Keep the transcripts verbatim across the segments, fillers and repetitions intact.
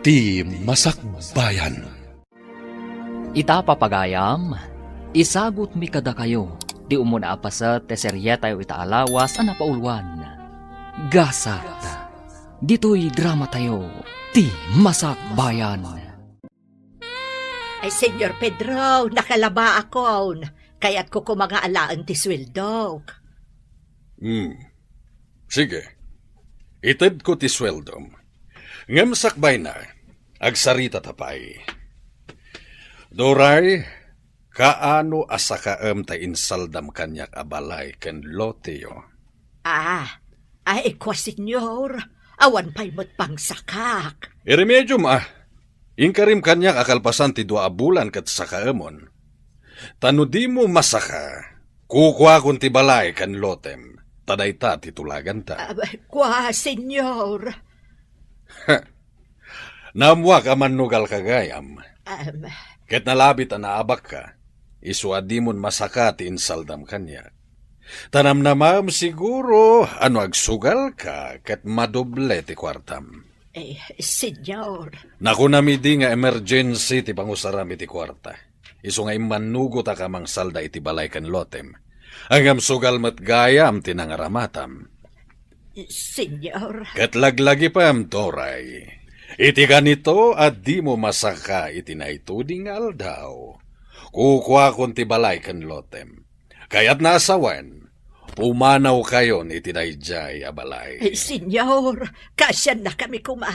Ti Masakbayan. Ita, papagayam, isagutmi kadakayo ti umuna a paset ti serietayo ita a lawas a napauluan, Gasat. Ditoy dramatayo, Ti Masakbayan. Ay, Senyor Pedro, nakalabaakon. Kayatko koma nga alaen ti sueldok. Hmm. Sige. Itedko ti sueldom. Ngem sakbayna, agsaritata pay. Doray, kaano a sakaem ta insaldam kaniak a balay ken loteyo? Ah, ay, kua, Senyor, awan pay met pangsakak. Iremediom, ah. Inkarim kaniak a kalpasan ti dua a bulan ket sakaemon. Ta no dimo masaka, kukuakon ti balay ken lotem, ta dayta ti tulaganta. Ah, kua, Senyor. Naammoak a mannugalka gayam. Am. Ket nalabit a naabakka, isu a dimon masaka ti insaldam kaniak. Ta namnamaem siguro a no agsugalka ket madoble ti kuartam. Eh, Senyor. Nakunam idi nga emergency ti pangusaram iti kuarta. Isu nga immannugotak a mangsalda iti balay ken lotem. Ngem sugal met gayam ti nangaramatam. Senyor. Ket laglagipem, Doray. Iti kanito a dimo masaka iti naituding nga aldaw, kukuakon ti balay ken lotem. Kayatna a sawen, pumanawkayon iti daydiay a balay. Ay, Senyor, kaasiannakami koma.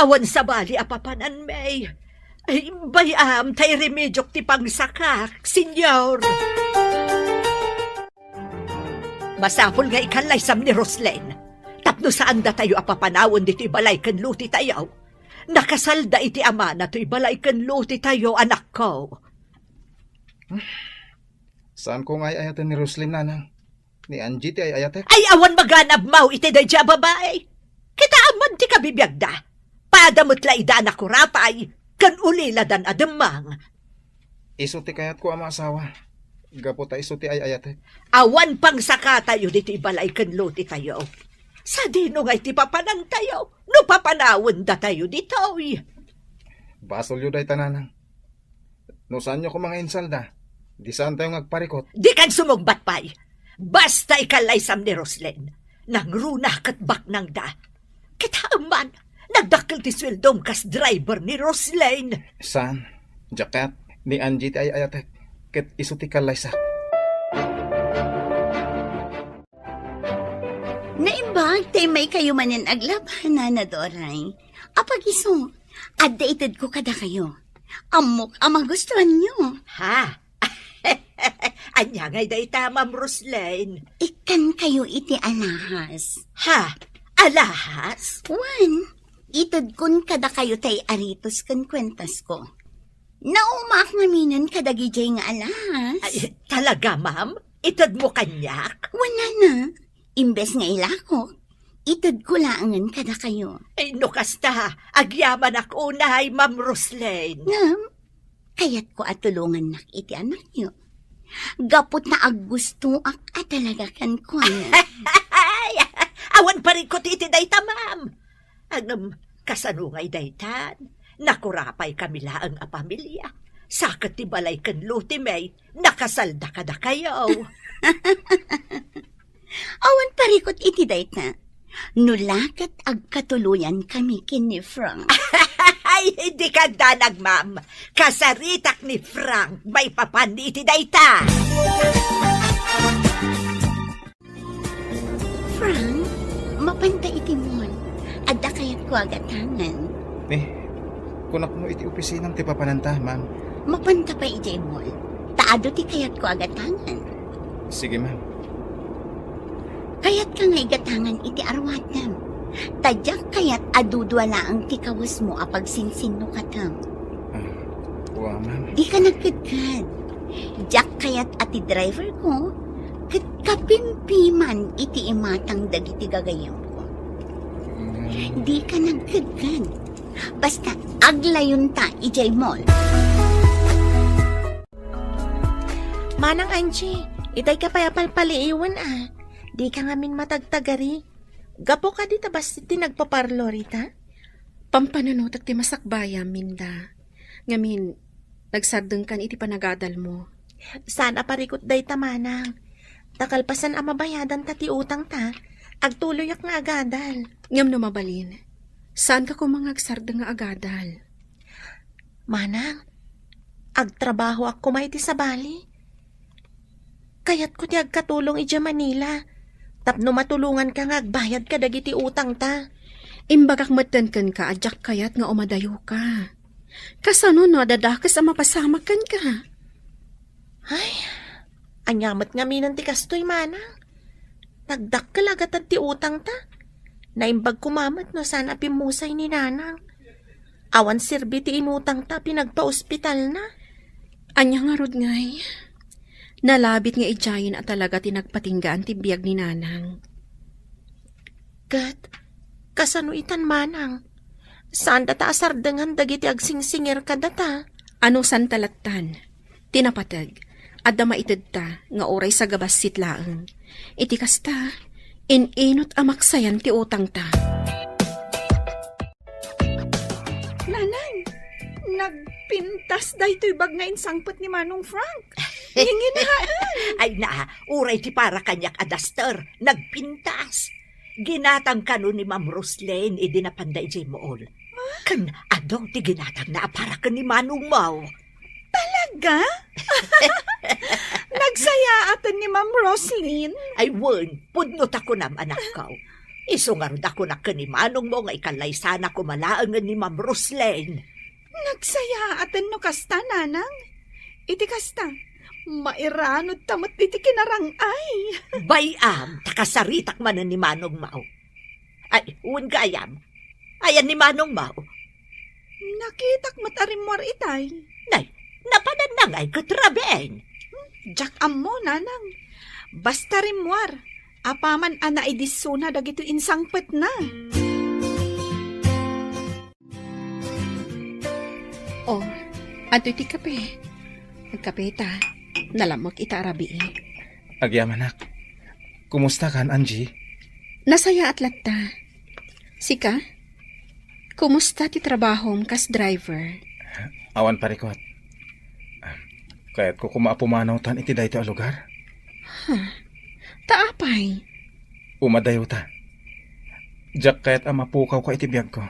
Awan sabali a papananmi. Ay, bay-am ta iremediok ti pangsakak, Senyor. Masapul nga ikallaysam ni Roslyn. Tapno saan datayo a papanawen ditoy balay ken lotetayo. Nakasalda iti amana toy balay ken lotetayo, anakko. Saanko nga ay-ayaten ni Roslyn, nanang. Ni Angie ti ay-ayatek. Ay, awan maganabmaw iti daydiay a babai. Kitaem man ti kabibiagda. Pada met la ida a nakurapay, ken uliladan a demmang. Isu ti kayatko a maasawa. Gapu ta isu ti ay-ayatek. Awan pangsakatayo ditoy balay ken lotetayo. Sadino ngay ti papanantayo no papanawendatayo ditoy? Basolyo dayta, nanang. No saanyo koma nga insalda, di saantayo nga agparikot. Dikan sumungbat pay. Basta ikallaysam ni Roslyn. Nangruna ket baknangda. Kitaem man, nagdakkel ti sueldom kas driver ni Roslyn. Saan? Diak kayat, ni Angie ti ay-ayatek. Ket isu ti kallaysak. Naimbag ta immaykayo manen aglaba, Nana Doray. Apag isu, adda itedko kadakayo. Ammok a magustuanyo. Ha? Ania ngay dayta, Ma'am Roslyn? Ikkankayo iti alahas. Ha? Alahas? Wen, itedkon kadakayo tay aritos ken kuentasko. Naumaak ngaminen kadagidiay nga alahas. Ay, talaga, ma'am? Itedmo kaniak? Wen, nana. Imbes nga ilakok, itedko laengen kadakayo. Ay, no kasta, agyamanak unay, Ma'am Roslyn. Ngem, kayatko a tulongannak iti anakyo. Gapu ta aggustoak a talaga kenkuana. Ay, awan parikot iti dayta, ma'am. Ngem, kasano ngay daytan? Nakurapaykami laeng a pamilia. Sa ket ti balay ken lotemi, nakasalda kadakayo. Awan parikot iti dayta. No la ket agkatuloyankami ken ni Frank. Ay, dika agdanag, ma'am. Kasaritak ni Frank maipapan iti dayta. Frank, mapanta iti mall. Adda kayatko a gatangen. Eh, kunak no iti opisinam ti papananta, ma'am. Mapanta pay idiay mall. Ta adu ti kayatko a gatangen. Sige, ma'am. Kayatka nga igatangan iti aruatem. Ta diak kayat a dudua laeng ti kawesmo a pagsinsinnukatem. Ah, wa, ma'am. Dika nagkedked. Diak kayat a ti driverko ket kapimpiman iti imatang dagiti gagayyemko. Mm. Dika nagkedked. Basta aglayonta idiay mall. Manang Angie, itay ka pay a palpaliiwen a. Dika ngamin matagtagari. Gapu kadi ta bassit ti nagpaparlo rita? Pampanunotek ti masakbayam, Minda. Ngamin, nagsardengkan iti panagadalmo. Saan a parikut dayta, manang. Ta kalpasan a mabayadanta ti utangta, agtuloyak nga agadal. Ngem no mabalin, saanka koma nga agsardeng nga agadal. Manang, agtrabahoak koma iti sabali. Kayatko ti agkatulong idiay Manila, tapno matulonganka nga agbayad kadagiti utangta. Imbagak metten kenka a diak kayat nga umadayoka. Kasano no adda dakes a mapasamak kenka? Ay, ania met ngaminen ti kastoy, manang? Nagdakkel a gatad ti utangta. Naimbag koma met no saan a pimmusay ni nanang. Awan serbi ti inutangta a pinagpaospitalna. Ania ngarud ngay? Nalabit nga idiayen a talaga ti nagpatinggaan ti biag ni nanang. Ket, kasano itan, manang? Saandata a sardengan dagiti agsingsingir kadata? Anusanta lattan? Ti napateg, adda maitedta nga uray sagabassit laeng. Iti kasta, in-inut a maksayan ti utangta. Nanang, nagpintas daytoy bag nga insangpet ni Manong Frank. Nginginaen. Ay na, uray ti para kaniak a duster, nagpintas. Ginatang kano ni Ma'am Roslyn idi napanda idiay Mool. Ken adu ti ginatangna a para ken ni Manong Mao. Talaga? Nagsayaaten ni Ma'am Roslyn? Ay wen, pudno ta kunam, anakko. Isu ngarud a kunak ken ni Manong Mao nga ikallaysanak koma laengen ni Ma'am Roslyn. Nagsayaaten no kasta, nanang. Iti kasta, mairanudta met iti kinarang-ay. Bay-am, ta kasaritak manen ni Manong Mao. Ay, wen gayam. Ayan ni Manong Mao. Nakitak met a rimmuar itay. Nay, napananna ngay ket rabiin. Hmm, diak ammo, nanang. Basta rimmuar, apaman a naidissona dagitoy insangpetna. Oh, adtoy ti kape. Agkape ta. Nalamek ita a rabii. Agyamanak. Kumusta kan, Angie? Nasayaat latta. Sika? Kumusta ti trabahom kas driver? Awan parikut. Kayatko koma a pumanawtan iti daytoy a lugar. Huh. Ta apay? Umadayota. Diak kayat a mapukawka iti biagko.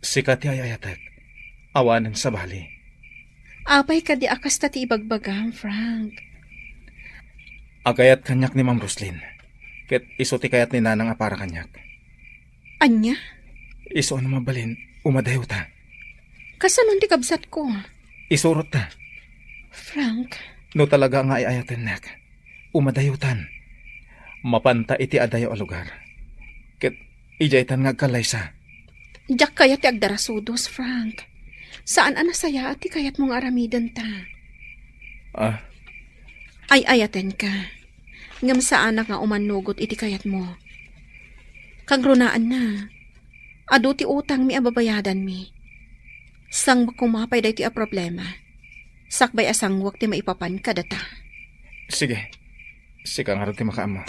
Sika ti ay-ayatek. Awanen sabali. Apay kadi a kasta ti ibagbagam, Frank? Agayat kaniak ni Ma'am Roslyn. Ket isu ti kayat ni Nanang a para kaniak. Ania? Isu a no mabalin, umadayota. Kasanon ti kabsatko? Isurotta. Frank. No talaga nga ay-ayatennak, umadayotan. Mapanta iti adayo a lugar. Ket idiaytan nga agkallaysa. Diak kayat ti agdarasudos, Frank. Saan a nasayaat ti kayatmo nga aramidenta. Ah? Ay-ayatenka. Ngem saanak nga umannugot iti kayatmo. Kagrunaanna, adu ti utangmi a babayadanmi. Sanguek koma pay daytoy a problema. Sakbay a sanguek ti maipapan kadata. Sige. Sika ngarud ti makaammo.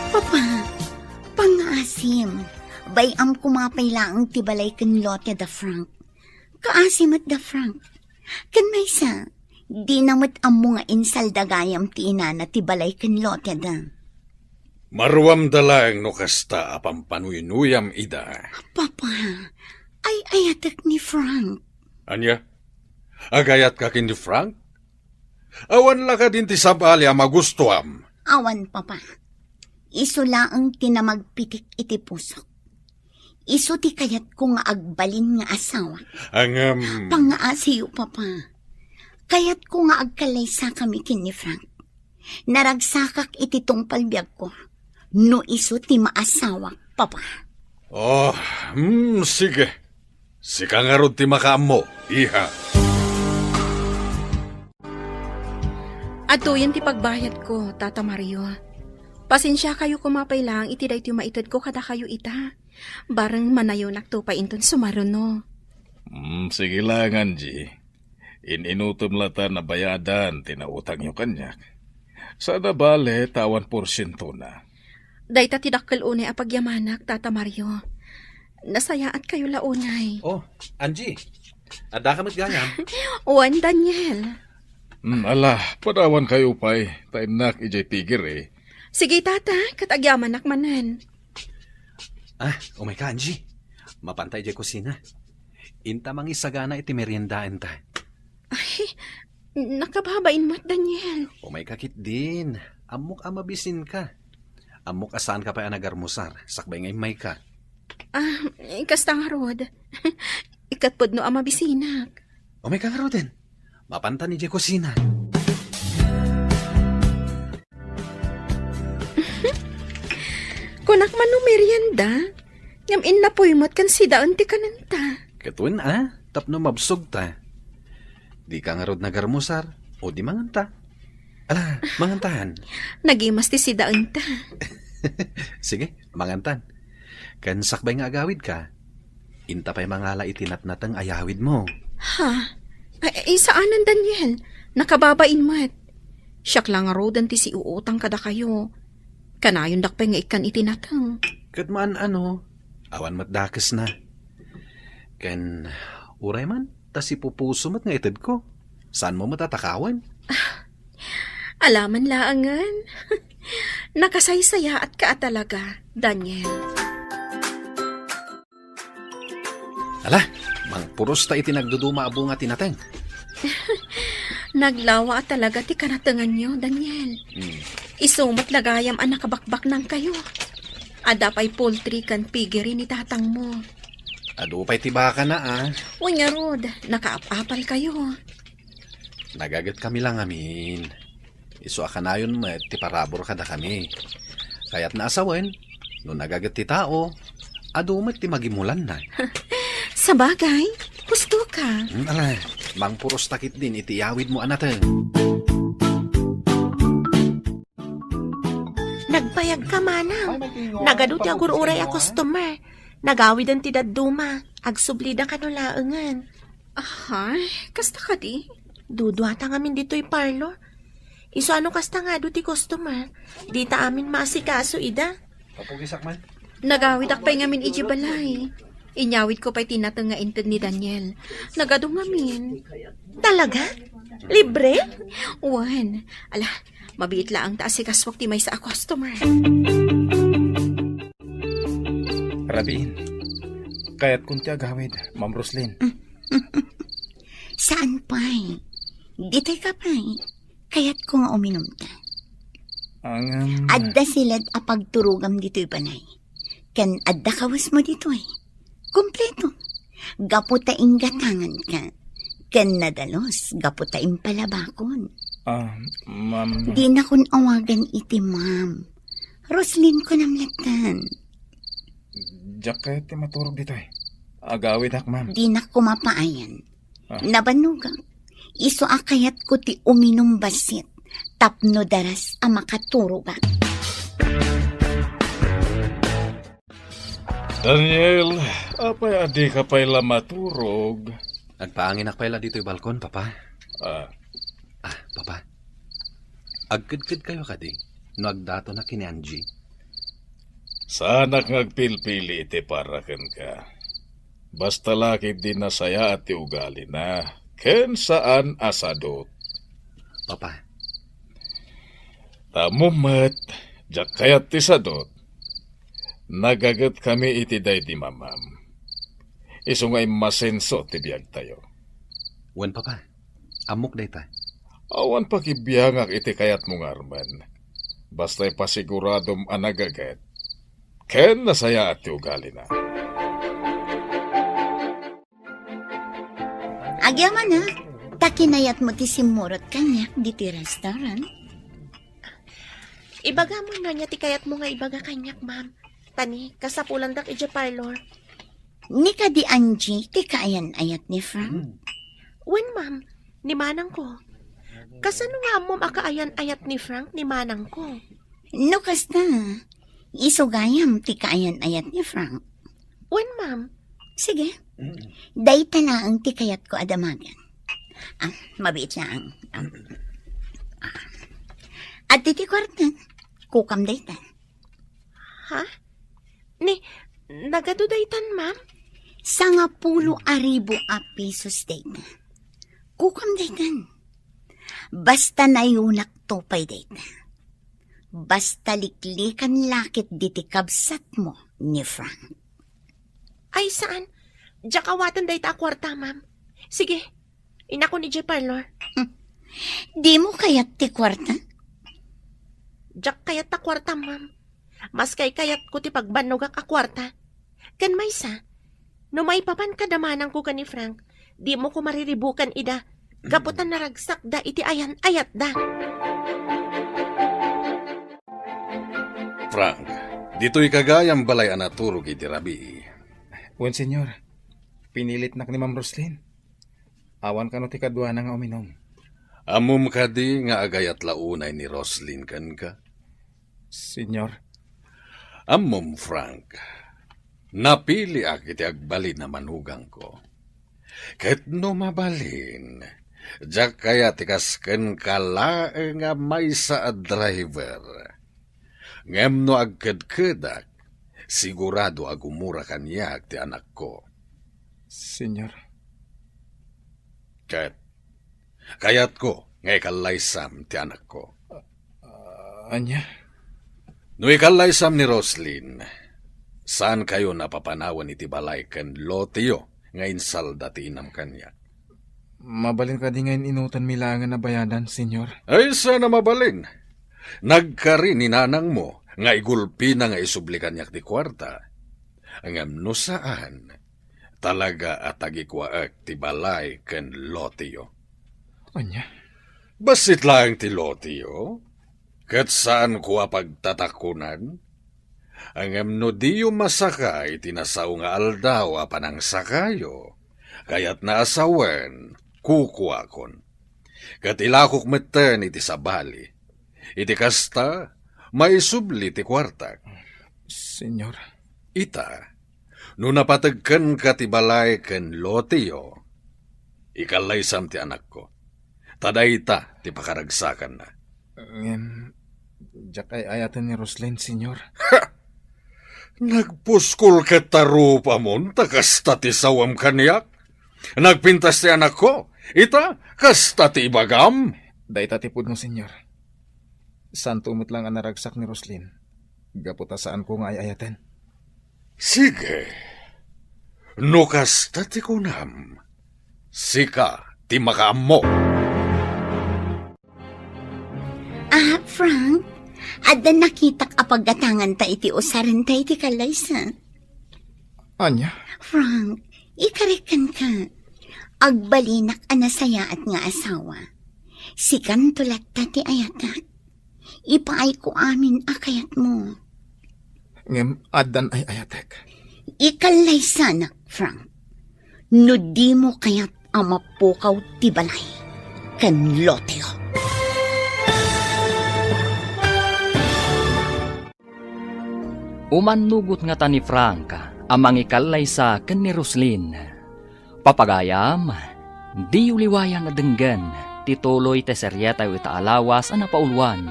Papa, pangngaasim. Bay-am koma pay laeng ti balay ken lote da Frank. Kaasi met da Frank. Ken maysa, dina met ammo nga insalda gayam ti inana ti balay ken lote da. Maruamda laeng no kasta a pampanuynuyam ida. Papa, ay-ayatek ni Frank. Ania? Agayatka ken ni Frank? Awan la kadin ti sabali a magustuam? Awan, Papa. Isu laeng ti namagpitik iti pusok. Isu ti kayatko nga agbalin nga asawa. Ngem, pangngaasiyo, Papa. Kayatko nga agkallaysakami ken ni Frank. Naragsakak iti tungpal biagko. No isu ti maasawak, Papa. Oh, hmm, sige. Sika ngarud ti makaammo, iha. Adtoyen ti pagbayadko, Tata Mario. Pasensiakayo koma pay laeng iti daytoy maitedko kadakayo ita. Bareng manayonakto pay inton sumaruno. Hmm, sige lang, Angie. In-inutem latan a bayadan ti nautangyo kaniak. Saan a bale ta awan porsientona. Dayta ti dakkel unay a pagyamanak, Tata Mario. Nasayaatkayo la unay. Oh, Angie, addaka met gayam? Wen, Daniel. Hmm, ala, padawankayo pay, ta innak idiay pigiri. Sige, Tata, ket agyamanak manen. Ah, umayka, Angie. Mapanta idiay kusina. Inta mangisagana iti meriendaenta. Ay, nakababain met, Daniel. Umayka ketdin. Ammok a mabisinka. Ammok a saanka pay a nagarmusar, sakbay nga immayka. Ah, kasta ngarud. Ket pudno a mabisinak. Umayka ngaruden. Mapantan idiay kusina. Kunak man no merienda, ngem innapoy met ken sidaen ti kanenta. Ket wen a, tapno mabsogta. Dika ngarud nagarmusar, o di manganta. Ala, mangantan. Nagimas ti sidaenta. Sige, mangantan. Ken sakbay nga agawidka, inta pay mangala iti natnateng a yawidmo. Ha? Ay, ay, saanen, Daniel. Nakababain met. Siak la ngaruden ti siuutang kadakayo. Kanayondak pay nga ikkan iti nateng. Ket maan-ano, awan met dakesna. Ken uray man, ta sipupuso met nga itedko. Saanmo met a takawen? Alaman laengen. Nakasaysayaatka a talaga, Daniel. Ala, mangpuros ta iti nagduduma a bunga ti nateng. Naglawa a talaga ti kanatenganyo, Daniel. Hmm. Isu met la gayam a nakabakbaknangkayo. Adda pay poultry ken piggery ni tatangmo. Adu pay ti bakana, a. Wen ngarud, nakaap-apalkayo. Nagagetkami la ngamin. Isu a kanayon met ti parabur kadakami. Kayatna a sawen, no nagaget ti tao, adu met ti magimulanna. Sabagay, husto ka. Hmm, ala, mangpuros ta ketdin iti yawidmo a nateng. Nagbayagka, manang. Nagadu ti agur-uray a customer. Nagawiden ti dadduma. Agsublida kano laengen. Ay, kasta kadi? Duduata ngamin ditoy parlor. Isu a no kasta nga adu ti customer, dita amin maasikaso ida. Papugisak man. Nagawidak pay ngamin idiay balay. Inyawidko pay ti nateng nga inted ni Daniel. Nagadu ngamin. Talaga? Libre? Wen. Ala, mabiit laeng ta asikasuak ti maysa a customer. Rabiin, kayatkon ti agawid, Ma'am Roslyn. Saan pay? Ditoy ka pay. Kayatko nga uminumta. Ngem adda siled a pagturogam ditoy balay. Ken adda kawesmo ditoy. Kompleto. Gapu ta inggatanganka. Ken nadalus gapu ta impalabakon. Ah, ma'am. Dinakon awagan iti ma'am. Roslyn ko namlatan. Diak kayat ti maturog ditoy. Agawidak, ma'am. Dinak koma paayan. Ah. Nabannogak. Isu a kayatko ti uminum bassit tapno daras a makaturogak. Daniel, apay a dika pay la maturog? Agpaanginak pay la ditoy balkon, Papa. Ah. Ah, Papa. Agkedkedkayo kadi no agdatonak ken ni Angie? Saanak nga agpilpili iti para kenka. Basta la ketdi nasayaat ti ugalina, ken saan a sadut. Papa. Ta ammom met, diak kayat ti sadut. Nagagetkami iti daydi mamam. Isu nga immasenso ti biagtayo. Wen, Papa. Ammok dayta. Awan pakibiangak iti kayatmo nga armen. Basta ipasiguradom a nagaget ken nasayaat ti ugalina. Agyamanak, ta kinayatmo ti simmurot kaniak ditoy restaurant. Ibagam ania ti kayatmo nga ibaga kaniak, ma'am. Ta ni, kasapulandak idiay parlor. Ni kadi Angie ti kaayan-ayat ni Frank? Hmm. Wen, ma'am. Ni manangko. Kasano nga ammom a kaayan-ayat ni Frank ni manangko? No kasta, isu gayam ti kaayan-ayat ni Frank. Wen, ma'am. Sige. Dayta laeng ti kayatko a damagen. Ah, mabiit laeng. Ah. Ah. Adtoy ti kuarta. Kukam dayta. Ha? Ni, nagadu daytan, ma'am? Sangapulo a ribu a pesos dayta. Kukam daytan. Basta nayunak to pay dayta. Basta liklikan la ket diti kabsatmo ni Frank. Ay, saan. Diak awaten dayta a kuarta, ma'am. Sige, inakon idiay parlor. Hmm. Dimo kayat ti kuarta? Diak kayat ta kuarta, ma'am. Maskay kayatko ti pagbannogak a kuarta. Ken maysa, no maipapan kada manangko ken ni Frank, dimo ko mariribukan ida, gapu ta naragsakda iti ayan-ayatda. Frank, ditoy ka gayam balay a naturog iti rabii. Wen, Senyor. Pinilitnak ni Ma'am Roslyn. Awan kano ti kaduana nga uminum. Ammom kadi nga agayat la unay ni Roslyn kenka? Senyor. Ammom, Frank, napiliak iti agbalin a manugangko. Ket no mabalin, diak kayat ti kas kenka laeng a maysa a driver. Ngem no agkedkedak, sigurado a gumura kaniak ti anakko. Senyor. Ket kayatko nga ikallaysam ti anakko. Ah, ania? No ikallaysam ni Roslyn, saankayon a papanawen iti balay ken loteyo nga insalda ti inam kaniak. Mabalin kadi nga in-inutanmi laengen a bayadan, Senyor? Ay, saan a mabalin. Nagkari ni nanangmo nga igulpina nga isubli kaniak ti kuarta. Ngem no saan, talaga a tagikuaek ti balay ken loteyo. Ania? Bassit laeng ti loteyo, ket saanko a pagtatakonan. Ngem no diyo masaka iti nasao nga aldaw a panangsakayo, kayatna a sawen, kukuakon. Ket ilakok metten iti sabali. Iti kasta, maisubli ti kuartak. Senyor. Ita, no napateg kenka ti balay ken loteyo, ikallaysam ti anakko. Ta dayta ti pakaragsakanna. Ngem, diak ay-ayaten ni Roslyn, Senyor. Ha! Nagpuskol ket tarupamon ta kasta ti sawem kaniak. Nagpintas ti anakko. Ita, kasta ti ibagam. Dayta ti pudno, Senyor. Saanto met lang a naragsak ni Roslyn. Gapu ta saanko nga ay-ayaten. Sige. No kasta ti kunam, sika ti makaammo. Ah, Frank, adda nakitak a paggatanganta iti usarenta iti kallaysa. Ania? Frank, ikarik kenka. Agbalinak a nasayaat nga asawa. Sikanto latta ti ayatek. Ipaayko amin a kayatmo. Ngem addan ay-ayatek. Ikallaysanak, Frank. No dimo kayat a mapukaw ti balay ken loteyo. Umannugot ngata ni Frank a mangikallaysa ken ni Roslyn. Papagayam, diyo liwayan a denggen ti tuloy ti serietayo ita a lawas a napauluan.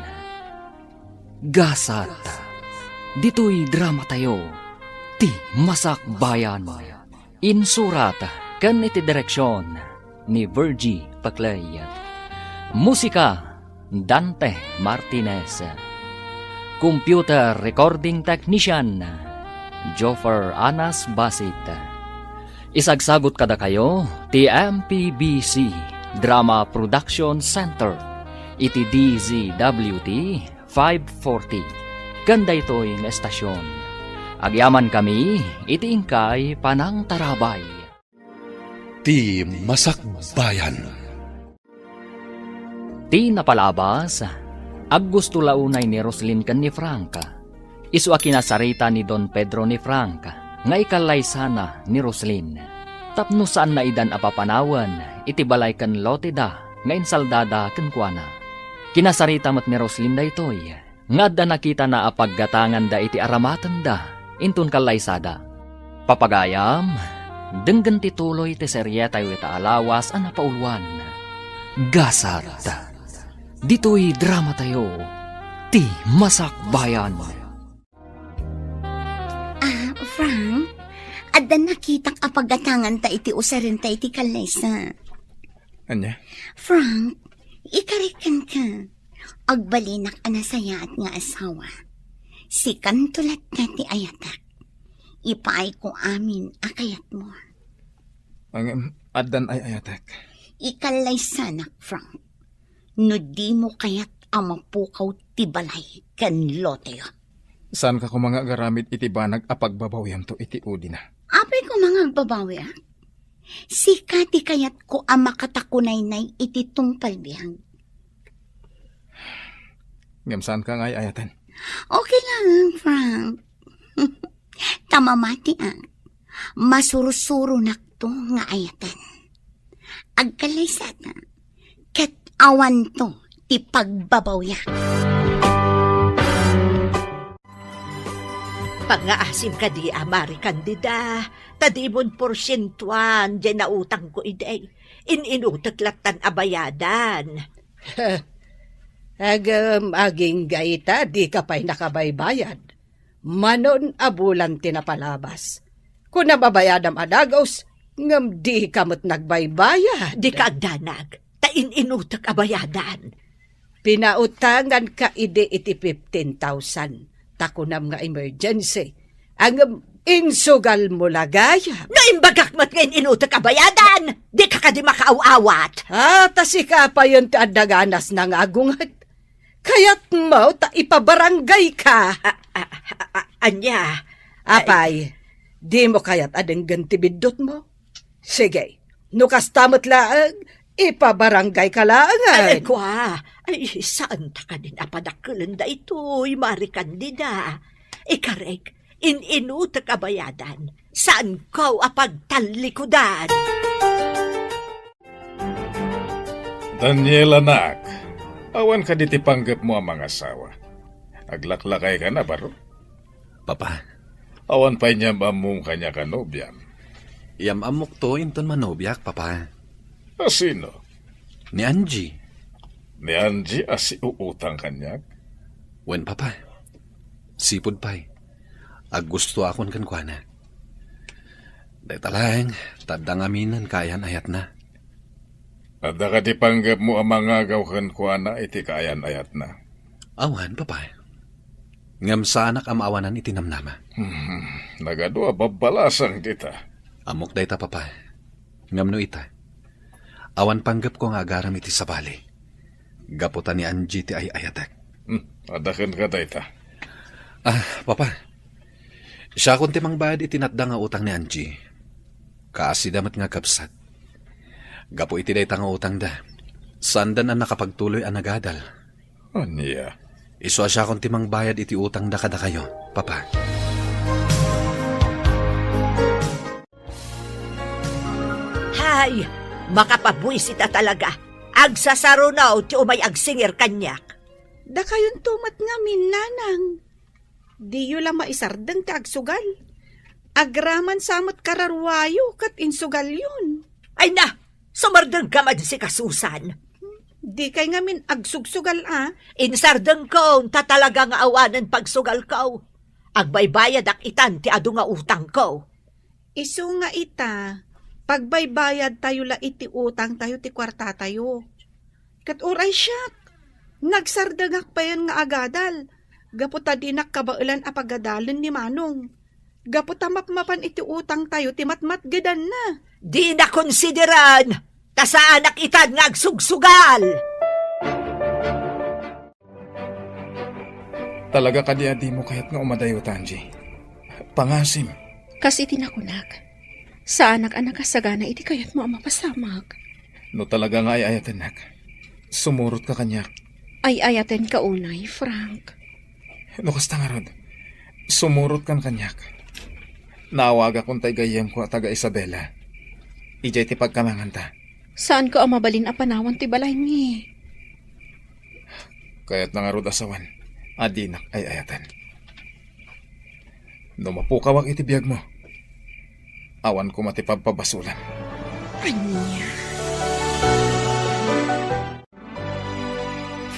Gasat, ditoy dramatayo, ti Masakbayan. Insurat ken iti direksion ni Virgie Paclay. Musika, Dante Martinez. Computer recording technician, Joffer Anas Basit. Isagsagut kadakayo ti M P B C Drama Production Center iti D Z W T five forty. Ken daytoy nga estasion, agyamankami iti inkay panangtarabay. Ti Masakbayan. Ti napalabas, aggusto la unay ni Roslyn ken ni Frank. Isu a kinasarita ni Don Pedro ni Frank nga ikallaysana ni Roslyn tapno saanna idan a papanawen iti balay ken loteda nga insaldada kenkuana. Kinasarita met ni Roslyn daytoy nga adda nakitana a paggatanganda iti aramatenda inton kallaysada. Papagayam, denggen ti tuloy ti serietayo ita a lawas a napauluan. Gasat. Ditoy dramatayo, ti Masakbayan. Frank, adda nakitak a paggatanganta iti usarenta iti kallaysa. Ania? Frank, ikarek kenka. Agbalinak a nasayaat nga asawa. Sikanto latta ti ayatek. Ipaayko amin a kayatmo. Ngem, addan ay-ayatek. Ikallaysanak, Frank. No dimo kayat a mapukaw ti balay ken loteyo. Saanka koma nga agaramid iti banag a pagbabawiamto iti udina. Apay koma nga agbabawiak? Sika ti kayatko a makatakunaynay iti tungpal biag. Ngem saanka nga ay-ayaten? Okay lang, Frank. Ta mamatiak, masursuronakto nga ayaten. Agkallaysata, ket awanto ti pagbabawiak. Pangngaasim kadi a Mari Candida, ta dimon porsientuan diay nautangko idi. In-inutek lattan a bayadan. Agem, agingga ita, dika pay nakabaybayad. Manon a bulan ti napalabas. Kunam a bayadam a dagus, ngem dika met nagbaybayad. Dika agdanag, ta in-inutek a bayadan. Pinautanganka idi iti fifteen thousand, ta kunam nga emergency. Ngem insugalmo la gayam. No imbagak met nga in-inutek a bayadan, dika kadi makaaw-awat. Ah, ta sika payen ti adda ganasna nga agunget. Kayatmo ta ipabaranggayka. A-, a-, a-, a-, ania? Apay, dimo kayat a denggen ti biddutmo? Sige, no kasta met laeng, ipabaranggayka laengen. Ay, kua. Ay, saanta kadin a padakkelen daytoy, Mari Candida. Ikarek, in-inutek a bayadan, saanko a pagtallikudan. Daniel, anak, awan kadi ti panggepmo a mangasawa? Aglaklakayka na, baro? Papa. Awan pay niyam-ammom kaniak a nobiam? Iyam-ammokto inton manobiak, Papa. A sino? Ni Angie. Ni Angie a siuutang kaniak? Wen, Papa. Sipud pay, aggustoakon kenkuana. Dayta laeng, ta adda ngaminen kaayan-ayatna. Adda kadi panggepmo a mangagaw kenkuana iti kaayan-ayatna? Awan, Papa. Ngem saanak a maawanan iti namnama. Hmm, nagadu a babbalasang dita. Ammok dayta, Papa. Ngem no ita, awan panggepko nga agaram iti sabali. Gapu ta ni Angie ti ay-ayatek. Hmm, adda kenka dayta. Ah, Papa. Siakon ti mangbayad iti natda nga utang ni Angie. Kaasida met nga kabsat. Gapu iti dayta nga utangda, saandan a nakapagtuloy a nagadal. Ania? Isu a siakon ti mangbayad iti utangda kadakayo, Papa. Hay, makapabuisit a talaga. Agsasaruno ti umay agsingir kaniak. Dakayonto met ngamin, nanang. Diyo la maisardeng ti agsugal. Agraman sa met kararuayo ket insugalyon. Ay na, sumardengka man sika, Susan. Dikay ngamin agsugsugal a. Insardengko, ta talaga nga awanen pagsugalko. Agbaybayadak itan ti adu nga utangko. Isu nga ita, pagbaybayadtayo la iti utangtayo ti kuartatayo. Ket uray siak, nagsardengak payen nga agadal, gapu ta dinak kabaelan a pagadalen ni Manong. Gapu ta mapmapan iti utangtayo ti matmatgedanna. Dina konsideran, ta saanak itan nga agsugsugal. Talaga kadi a dimo kayat nga umadayo, Angie? Pangasim. Kas iti nakunak, saanak a nakasagana iti kayatmo a mapasamak. No talaga nga ay-ayatennak, sumurotka kaniak. Ay-ayatenka unay, Frank. No kasta ngarud, sumurotkan kaniak. Naawagakon tay gayyemko a taga Isabela. Idiay ti pagkamanganta. Saanko a mabalin a panawan ti balay mi. Kayatna ngarud a sawen a dinak ay-ayaten. No mapukawak iti biagmo, awan koma ti pabpabasolam. Ania?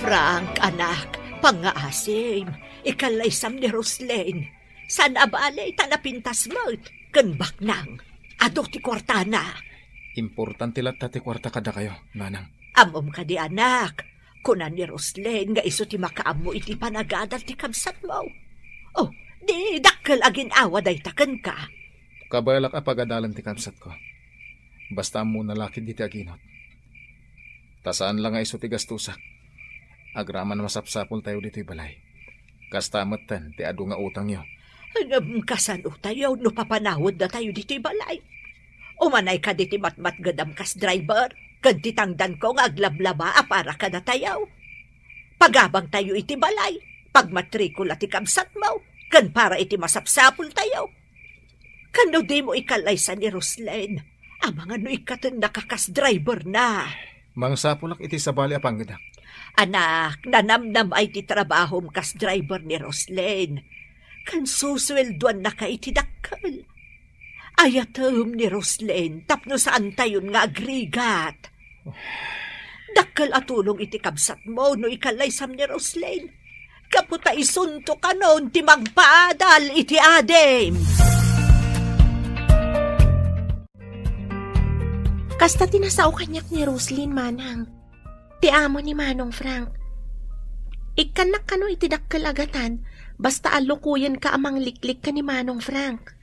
Frank, anak, pangngaasim, ikallaysam ni Roslyn. Saan a bale ta napintas met ken baknang. Adu ti kuartana. Importante latta ti kuarta kadakayo, nanang. Ammom kadi, anak, kuna ni Roslyn nga isu ti makaammo iti panagadal ti kabsatmo. Oh, di dakkel a gin-awa dayta kenka. Kabaelak a pagadalen ti kabsatko. Basta ammona la ketdi ti aginot. Ta saan la nga isu ti gastusak. Agraman masapsapultayo ditoy balay. Kasta metten ti adu nga utangyo. Ngem kasanotayo no papanaweddatayo ditoy balay? Umanay kadi ti matmatgedam kas driver, ken ti tangdanko nga aglablaba a para kadatayo. Pagabangtayo iti balay, pagmatrikula ti kabsatmo, ken para iti masapsapultayo. Kano dimo ikallaysa ni Roslyn? Amangan no ikkatennaka kas driver na. Mangsapulak iti sabali a pangedak. Anak, nanamnamay ti trabahom kas driver ni Roslyn. Ken susueldoannaka iti dakkel. Ayatem ni Roslyn tapno saantayon nga agrigat. Dakkel a tulong iti kabsatmo no ikallaysam ni Roslyn. Gapu ta isunto kanon ti mangpaadal iti adim. Kasta ti nasao kaniak ni Roslyn, manang. Ti amo ni Manong Frank. Ikkannak kano iti dakkel a gatan, basta allukoyenka a mangliklik ken ni Manong Frank.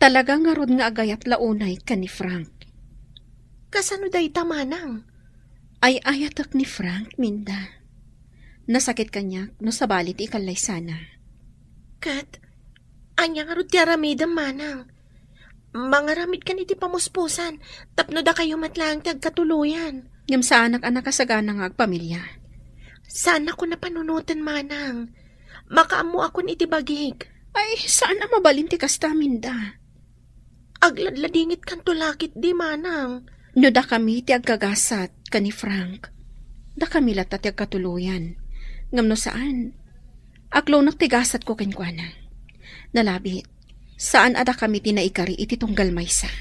Talaga ngarud nga agayat la unay ken ni Frank. Kasano dayta, manang? Ay-ayatek ni Frank, Minda. Nasakit kaniak no sabali ti ikallaysana. Ket, ania ngarud ti aramidem, manang? Mangaramidkan iti pamuspusan tapno dakayo met laeng ti agkatuloyan. Ngem saanak a nakasagana nga agpamilia. Saanakon a panunoten, manang. Makaammoakon iti bagik. Ay, saan a mabalin ti kasta, Minda. Agladladingitkanto la ketdi, manang. No dakami ti agkagasat ken ni Frank, dakami latta ti agkatuloyan. Ngem no saan, aklonek ti gasatko kenkuana. Nalabit, saan a dakami ti naikari iti tunggal maysa.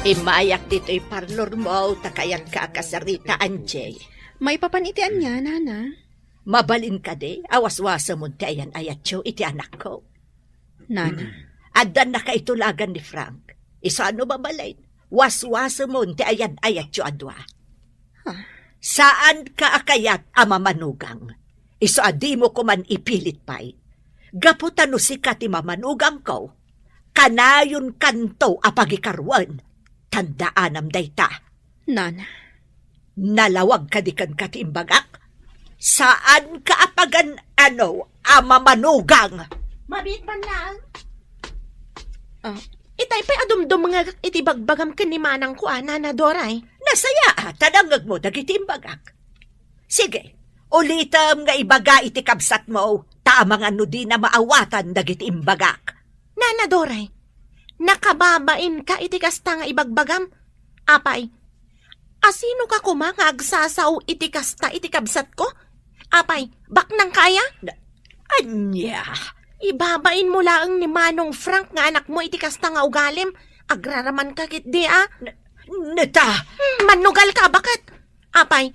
Immayak ditoy parlormo, ta kayanka a kasarita, Angie. Maipapan iti ania, nana? Mabalin kadi a waswasemon ti ayan-ayatyo iti anakko? Nana. Addan nakaitulagan ni Frank. Isu a no mabalin, waswasemon ti ayan-ayatyo a dua. Ah. Saanka a kayat a mamanugang. Isu a dimo koman ipilit pay. Gapu ta no sika ti mamanugangko, kanayonkanto a pagikaruen. Tandaanam dayta. Nana. Nalawag kadi kenka ti imbagak? Saanka a pagan-ano a mamanugang? Mabiit man laeng. Ah. Itay pay a dumdumngegak iti bagbagam ken ni manangko a, Nana Doray. Nasayaat a nangngegmo dagiti imbagak. Sige, ulitem nga ibaga iti kabsatmo, ta amangan no dina maawatan dagiti imbagak. Nana Doray, nakababainka iti kasta nga ibagbagam? Apay, asinoka koma nga agsasao iti kasta iti kabsatko? Apay, baknangka aya? Na-, ania? Ibabainmo laeng ni Manong Frank nga anakmo iti kasta nga ugalim. Agraramanka ketdi a. N-, neta! Hmm, mannugalka a baket. Apay,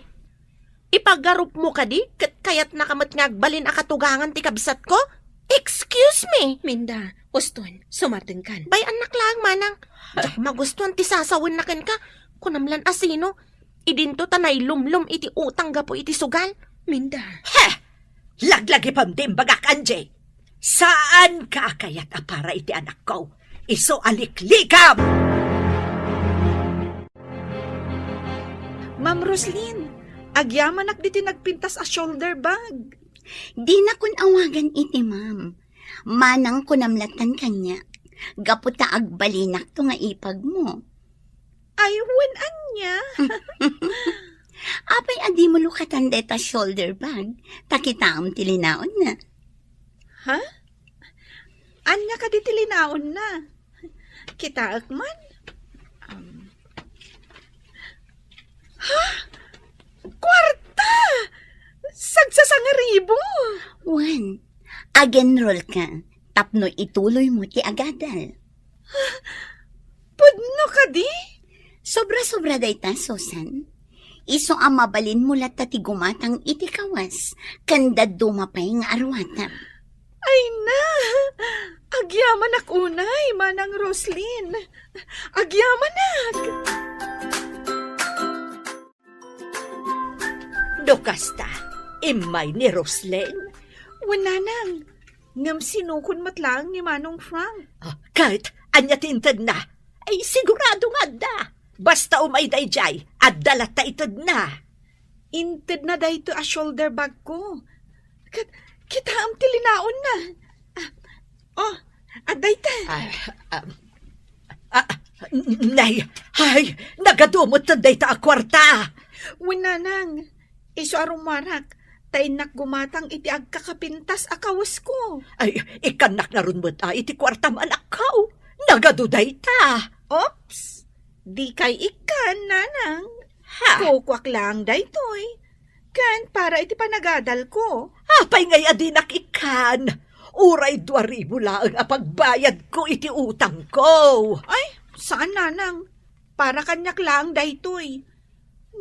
ipagarupmo kadi ket kayatnaka met nga agbalin a katugangan ti kabsatko? Excuse me! Minda, uston, sumartengkan. Bay-annak laeng, manang. Diak magustuan ti sasawenna kenka. Kunam lan a sino. Idinto ta nailumlom iti utang gapu iti sugal. Minda. Heh! Laglagipem ti imbagak, Angie. Saanka a kayat a para iti anakko. Isu a liklikam! Ma'am Roslyn, agyamanak ditoy nagpintas a shoulder bag. Dinakon awagan iti ma'am. Manang kunam lattan kaniak. Gapu ta agbalinakto nga ipagmo. Ay, wen ania? Apay a dimo lukatan deta shoulder bag? Ta kitaem ti linaonna. Ha? Ania kadi ti linaonna? Kitaek man? Um. Ha? Kuarta! Sagsasangaribu! Wen, ag-enroll ka tapno ituloymo ti agadal. Pudno kadi? Sobra-sobra dayta, Susan. Isu a mabalinmo latta ti gumatang iti kawas, ken dadduma pay nga aruatem. Ay na! Agyamanak unay, Manang Roslyn. Agyamanak! No kasta, immay ni Roslyn? Wen, Nanang. Ngem sinukon met laeng ni Manong Frank. Ah, ket ania ti intedna? Ay, sigurado nga adda. Basta umay daydiay, adda latta itedna. Intedna daytoy a shoulder bag ko. Ket, kitaem ti linaonna. Ah, oh, adda ita. Ah, ah, ah, nay, ay, nagadu met dayta a kuarta. Wen, Nanang, isu a rumuarak, ta innak gumatang iti agkakapintas a kawesko. Ay, ikkannak ngarud met a iti kuartam, anakko. Nagadu dayta. Oops! Dikay ikkan, Nanang. Ha? Kukuak laeng daytoy. Ken para iti panagadalko. Apay ngay a dinak ikkan? Uray dua ribu laeng a pagbayadko iti utangko. Ay, saan, Nanang. Para kaniak laeng daytoy.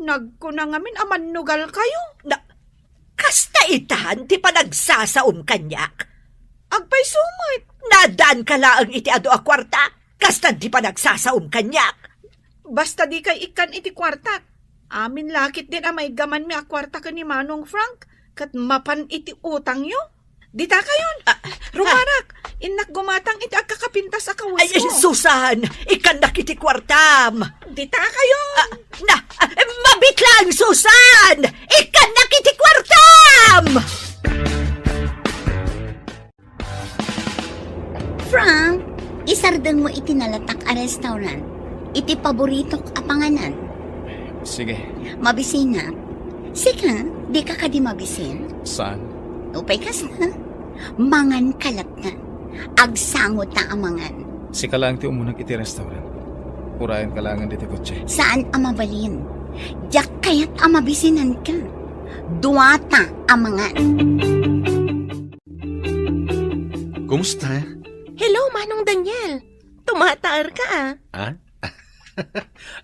Nagkuna ngamin a mannugalkayo. Na, kasta itan ti panagsasaom kaniak? Agpayso met. Naaddaanka laeng iti adu a kuarta, kasta ti panagsasaom kaniak. Basta dikay ikkan iti kuartak. Amin la ketdin a maiggamanmi a kuarta ken ni Manong Frank, ket mapan iti utangyo. Ditakayon! Ah, rumuarak! Innak gumatang iti agkakapintas a kawesko. Ay, ay, Susan! Ikkannak iti kuartam! Ditakayon! Ah, na, ah, mabiit laeng, Susan! Ikkannak iti kuartam! Frank, isardengmo iti nalatak a restaurant iti paboritok a panganan. Sige. Mabisinak. Sika, dika kadi mabisin? Saan? Upay kasta, manganka latta. Agsangota a mangan. Sika laeng ti umuneg iti restaurant. Urayanka laengen ditoy kotse. Saan a mabalin? Diak kayat a mabisinanka. Duata a mangan. Kumusta? Hello, Manong Daniel. Tumataerka, ah. Ah?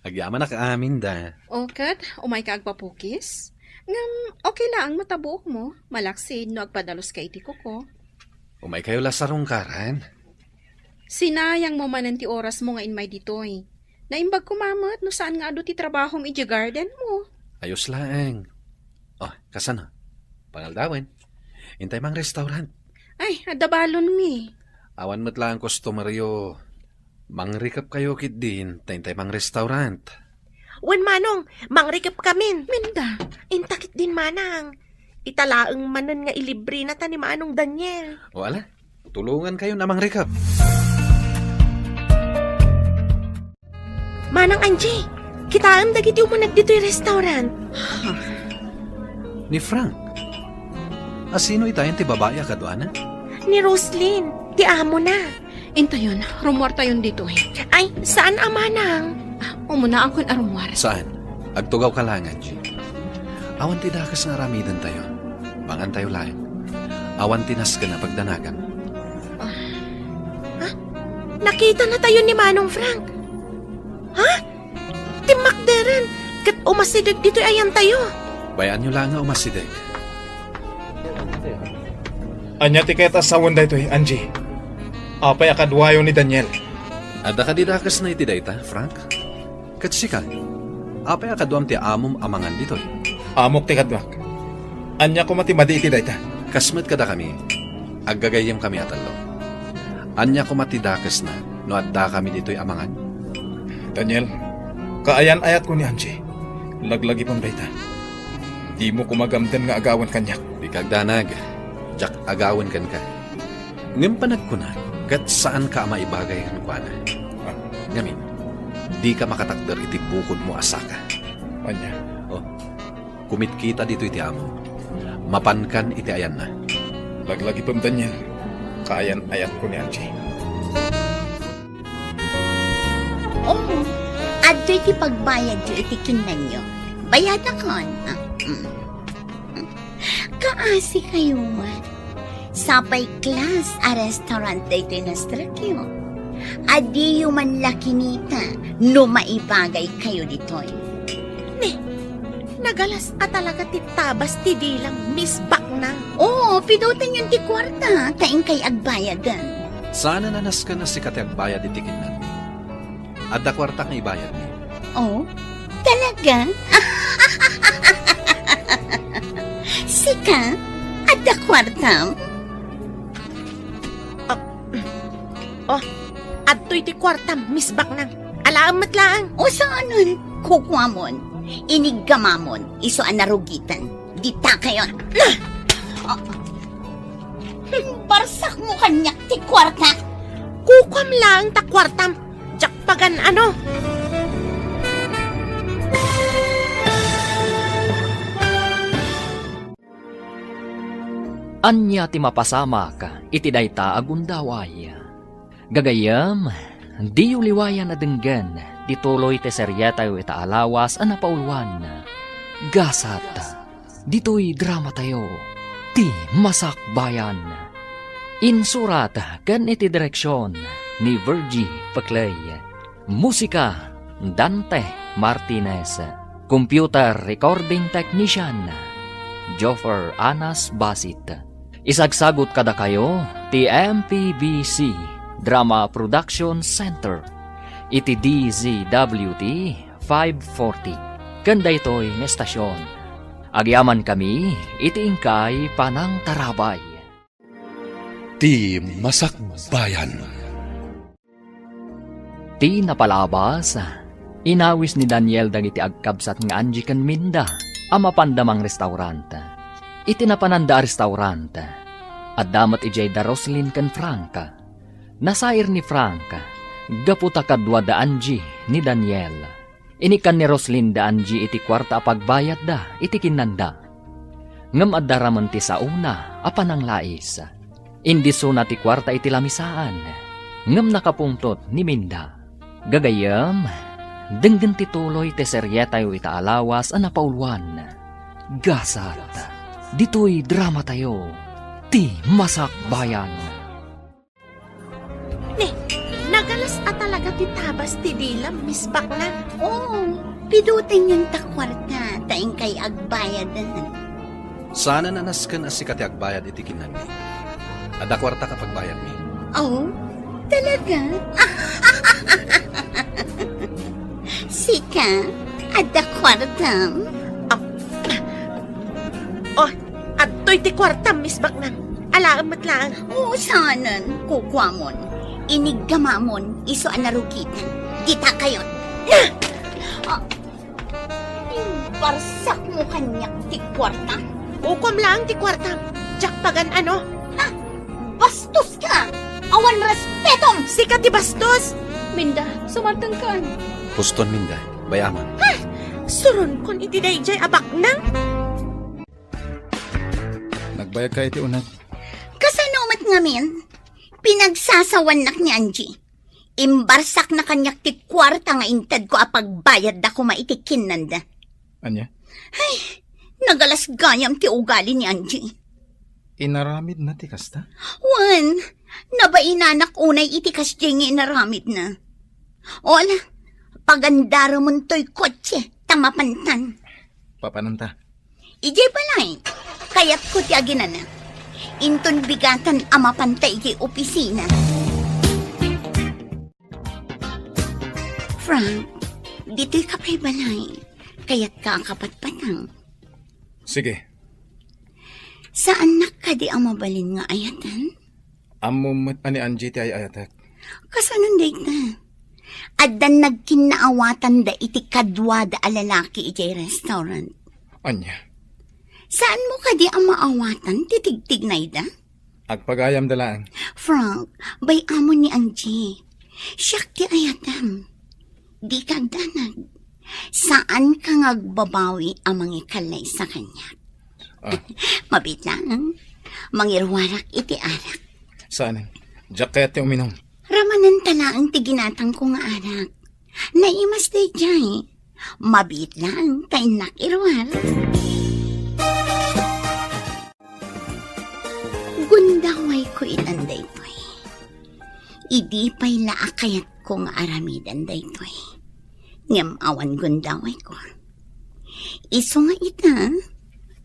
Agyamanak amin da. O, ket, umayka agpapukis? Ngem, okay laeng met a buokmo, malaksid no agpadaluska iti kuko. Umaykayo la sarungkaran. Sinayangmo manen ti orasmo nga immay ditoy. Naimbag koma met no saan nga adu ti trabahom idiay gardenmo. Ayos laeng. O, kasano? Pangaldawen. Intay mangrestaurant. Ay, adda balonmi. Awan met laeng customeryo. Mangrikepkayo ketdin, ta intay mangrestaurant. Wen, Manong, mangrikepkamin. Minda. Inta ketdin, Manang. Ita laeng manen nga ilibrenata ni Manong Daniel. O ala, tulongankayon a mangrikep. Manang Angie, kitaem dagiti umuneg ditoy restaurant. Ni Frank. A sino itayen ti babai a kaduana? Ni Roslyn, ti amona. Intayon, rumuartayon ditoy. Ay, saan a manang? Ah, umunaakon a rumuar. Saan? Agtugawka laeng, Angie. Awan ti dakes nga aramidentayo. Mangantayo laeng. Awan ti nasken a pagdanagan. Ah. Ha? Nakitanatayo ni Manong Frank. Ha? Timmakderen, ket umasideg ditoy ayantayo. Bay-anyo laeng nga umasideg. Ania ti kayat a sawen daytoy, Angie? Apay a kaduayo ni Daniel? Adda kadi dakesna iti dayta, Frank? Ket sika, apay a kaduam ti amom a mangan ditoy? Amok ti kaduak. Ania koma ti madi iti dayta? Kas met kadakami, aggagayyemkami a tallo. Ania koma ti dakesna no addakami ditoy a mangan? Daniel, kaayan-ayatko ni Angie. Laglagipem dayta. Dimo koma gamden nga agawen kaniak. Dika agdanag. Diak agawen kenka. Ngem panagkunak, ket saanka a maibagay kenkuana. Ah. Ngamin, dika makatakder iti bukodmo a saka. Ania? O, kumitkita ditoy ti amo. Mapankan iti ayanna. Laglagipem, Daniel. Kaayan-ayatko ni Angie. O, adtoy ti pagbayadyo iti kinnanyo. Bayadakon. Ah, mm. Kaasikayo met. Sapay class a restaurant daytoy nastrekyo. Adiyo man la kinita no maibagaykayo ditoy. Ne, Nagalas a talaga ti tabas ti dilam, Miss Baknang. Oo, pidutenyon ti kuarta, ta inkay agbayaden. Saanen a nasken a sika ti agbayad iti kinnanmi. Adda kuartak nga ibayadmi. Oh, talaga? Sika, adda kuartam? Ah, oh, adtoy ti kuartam, Miss Baknang. Alaem met laeng. O saanen, kukuamon, iniggamamon, isu a narugiten. Dita kayon. Ah! Imbarsakmo kaniak ti kuarta. Kukuam laeng ta kuartam. Diak pagan-ano. Ania ti mapasamak iti dayta a gundaway? Gagayyem, diyo liwayan a denggen ti tuloy ti serietayo ita a lawas a napauluan, Gasat. Ditoy dramatayo, Ti Masakbayan. Insurat ken iti direksion ni Virgie Peclay. Musika, Dante Martinez. Computer recording technician, Joffer Anas Basit. Isagsagut kadakayo ti M P B C Drama Production Center iti D Z W T five forty. Ken daytoy nga estasion, agyamankami iti inkay panangtarabay. Ti Masakbayan. Ti napalabas, inawis ni Daniel dagiti agkabsat nga Angie ken Minda a mapanda mangrestaurant. Iti napananda a restaurant, adda met idiay da Roslyn ken Frank. Nasair ni Frank gapu ta kadua da Angie ni Daniel. Inikkan ni Roslyn da Angie iti kuarta a pagbayadda iti kinnanda. Ngem adda ramen ti saona a pananglais. Indisuna ti kuarta iti lamisaan, ngem nakapungtot ni Minda. Gagayyem, denggen ti tuloy ti serietayo ita a lawas a napauluan, Gasat. Ditoy dramatayo, Ti Masakbayan. Ne, nagalas a talaga ti tabas ti dilam, Miss Baknang. Oo, pidutenyon ta kuarta, ta inkay agbayaden. Saanen a nasken a sika ti agbayad iti kinnanmi. Adda kuartak a pagbayadmi. Oh, talaga? Sika, adda kuartam? Ah, oh, adtoy ti kuartam, Miss Baknang. Alaem met laeng. Oo, saanen, kukuamon. Iniggamamon, isu a narugitan. Dita kayon. Ah, imbarsakmo kaniak ti kuarta. Kukuam laeng ti kuartam. Diak pagan-ano. Ah, bastos ka! Awan respetom! Sika ti bastos! Minda, sumartengkan. Huston, Minda. Bay-amon. Ha? Suronkon iti daydiay a baknang? Nagbayag ka iti uneg. Kasano met ngamin? Pinagsasawannak ni Angie. Imbarsakna kaniak ti kuarta nga intedko a pagbayadda koma iti kinnanda. Ania? Ay, nagalas gayam ti ugali ni Angie. Inaramidna ti kasta? Wen, nabainanak unay iti kasdiay nga inaramidna. Ola, pagandaramon toy kotse, ta mapantan. Papananta. Idiay balay, kayatko ti aginana. Inton bigatan a mapanta idiay opisina. Frank, ditoy ka pay balay. Kayatka a kapatpatang. Sige. Saannak kadi a mabalin nga ayatan? Ammom met a ni Angie ti ay-ayatek. Kasanon dayta? Addan nagkinnaawatanda iti kaduada a lalaki idiay restaurant. Ania? Saanmo kadi a maawatan ti tigtignayda? Agpagayamda laeng. Frank, bay-amon ni Angie. Siak ti ayatem. Dika agdanag. Saanka nga agbabawi a mangikalaysa kaniak. Ah. Mabiit laeng, mangiruarak iti arak. Saanen. Diak kayat ti uminum. Ramanenta laeng ti ginatangko nga arak. Naimas daydiay. Mabiit laeng ta innak iruar. Gundawayko itan daytoy. Idi pay la a kayatko nga aramiden daytoy. Ngem awan gundawayko. Isu nga ita,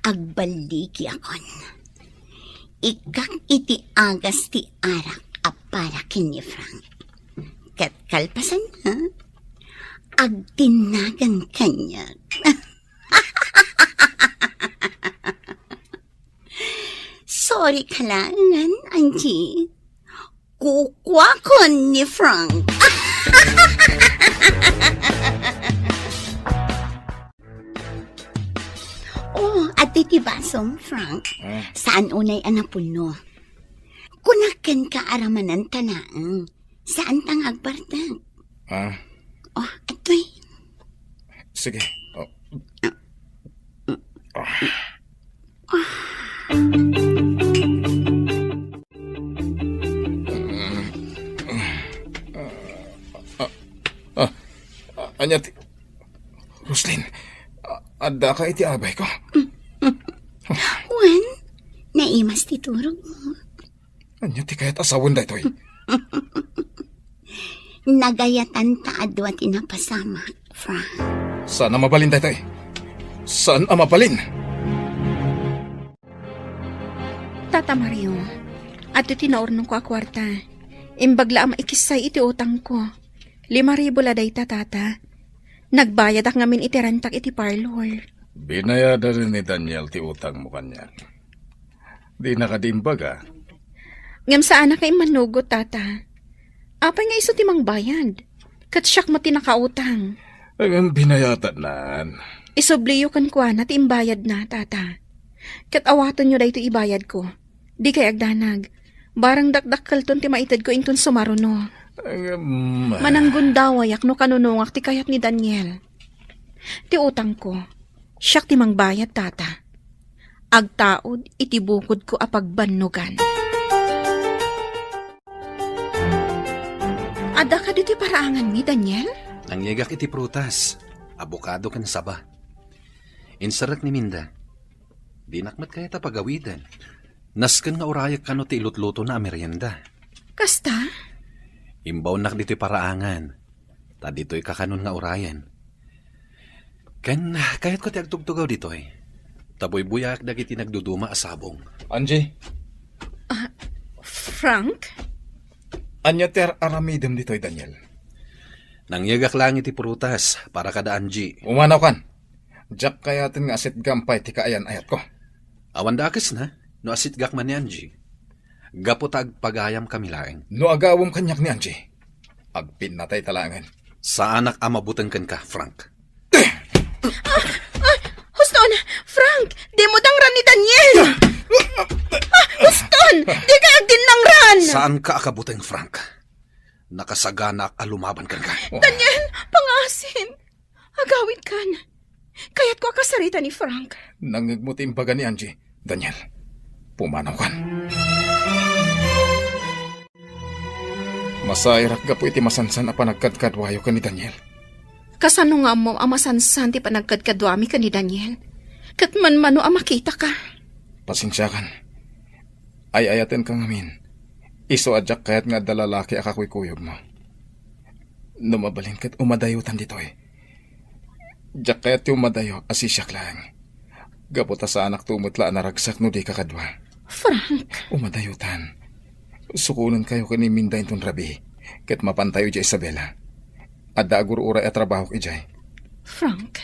agballigiakon. Ikkak iti agas ti arak a para ken ni Frank. Ket kalpasanna, agdinnagan kaniak. Sorry ka laengen, Angie. Kukuakon ni Frank. Oh, adtoy ti basom, Frank. Ah. Saan unay a napuno? Kunak kenka a ramanan ta laeng. Saan ta nga agbartek? Ah. Oh, adtoy. Sige. Oh. Ah. Ah, ah, ah, anya ti, Roslyn, a-, addaka iti abayko? Wen, naimas ti turogmo. Anya ti kayat a sawen daytoy? Nagayatan ta a dua ti napasamak, Frank. Saan a mabalin daytoy? Saan a mabalin? Tata Mario, adtoy ti naurnongko a kuarta. Imbag la a maikissay iti utangko. Lima ribu la dayta, Tata. Nagbayadak ngamin iti rentak iti parlor. Binayadan ni Daniel ti utangmo kaniak. Dina kadi imbaga? Ngem saanak nga immanugot, Tata. Apay nga isu ti mangbayad? Ket siak met ti nakautang. Ngem binayatannan. Isubliyo kenkuana ti imbayadna, Tata. Ket awatenyo daytoy ibayadko. Dikay agdanag. Barang dakdakkelton ti maitedko inton sumaruno. Ngem, Mananggundawayak no kanunongak ti kayat ni Daniel. Ti utangko, siak ti mangbayad, Tata. Agtaud iti bukodko a pagbannogan. Adda kadi ti paraanganmi, Daniel? Nangyegak iti prutas, abokado ken saba. Inserrek ni Minda. Dinak met kayat a pagawiden. Nasken nga urayek kano ti ilutlutona a merienda. Kasta? Imbawnak ditoy paraangan. Ta ditoy kakanon nga urayen. Ken kayatko ti agtugtugaw ditoy. Ta buybuyaak dagiti nagduduma a sabong. Angie? Ah, Frank? Ania ti ar-aramidem ditoy, Daniel? Nangyegak laeng iti prutas para kada Angie. Umanaw kan. Diak kayaten nga asitgam pay ti kaayan-ayatko. Awan dakesna, no asitgak man ni Angie. Gapu ta agpagayam kami laeng. No agawem kaniak ni Angie, agpinnatay ta laengen. Saanak a mabuteng kenka, Frank. Ah, huston! Frank! Dimo dangran ni Daniel! Ah, huston! Dika agdinnangran! Saanka a kabuteng, Frank. Nakasaganaak a lumaban kenka. Daniel, pangasim! Agawidkan. Kayatko a kasarita ni Frank. Nangngegmo ti imbaga ni Angie. Daniel, pumanaw kan. Masairak gapu iti masansan a panagkadkaduayo ken ni Daniel. Kasano nga ammom a masansan ti panagkadkaduami ken ni Daniel? Ket manmano a makitaka. Pasensiakan. Ay-ayatenka ngamin. Isu a diak kayat nga adda lalaki a kakuykuyogmo. No mabalin ket umadayotan ditoy. Diak kayat ti umadayo a sisiak laeng. Gapu ta saanakto met la a naragsak no dika kadua. Frank. Umadayotan. Sukonenkayo ken ni Minda inton rabii, ket mapantayo idiay Isabela. Adda agur-uray a trabahok idiay. Frank,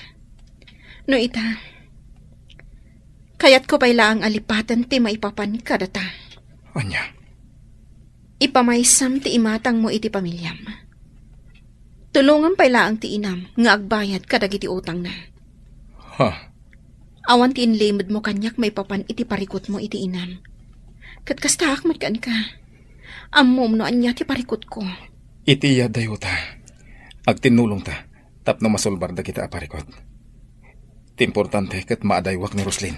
no ita, kayatko pay laeng a lipaten ti maipapan kadata. Ania? Ipamaysam ti imatangmo iti pamiliam. Tulongam pay laeng ti inam nga agbayad kadagiti utangna. Ha? Awan ti inlimedmo kaniak maipapan iti parikutmo iti inam. Ket kastaak met kenka. Ammom no ania ti parikutko. Iti yadayota, agtinnulongta tapno masulbar dagita a parikut. Ti importante ket maadaywak ni Roslyn.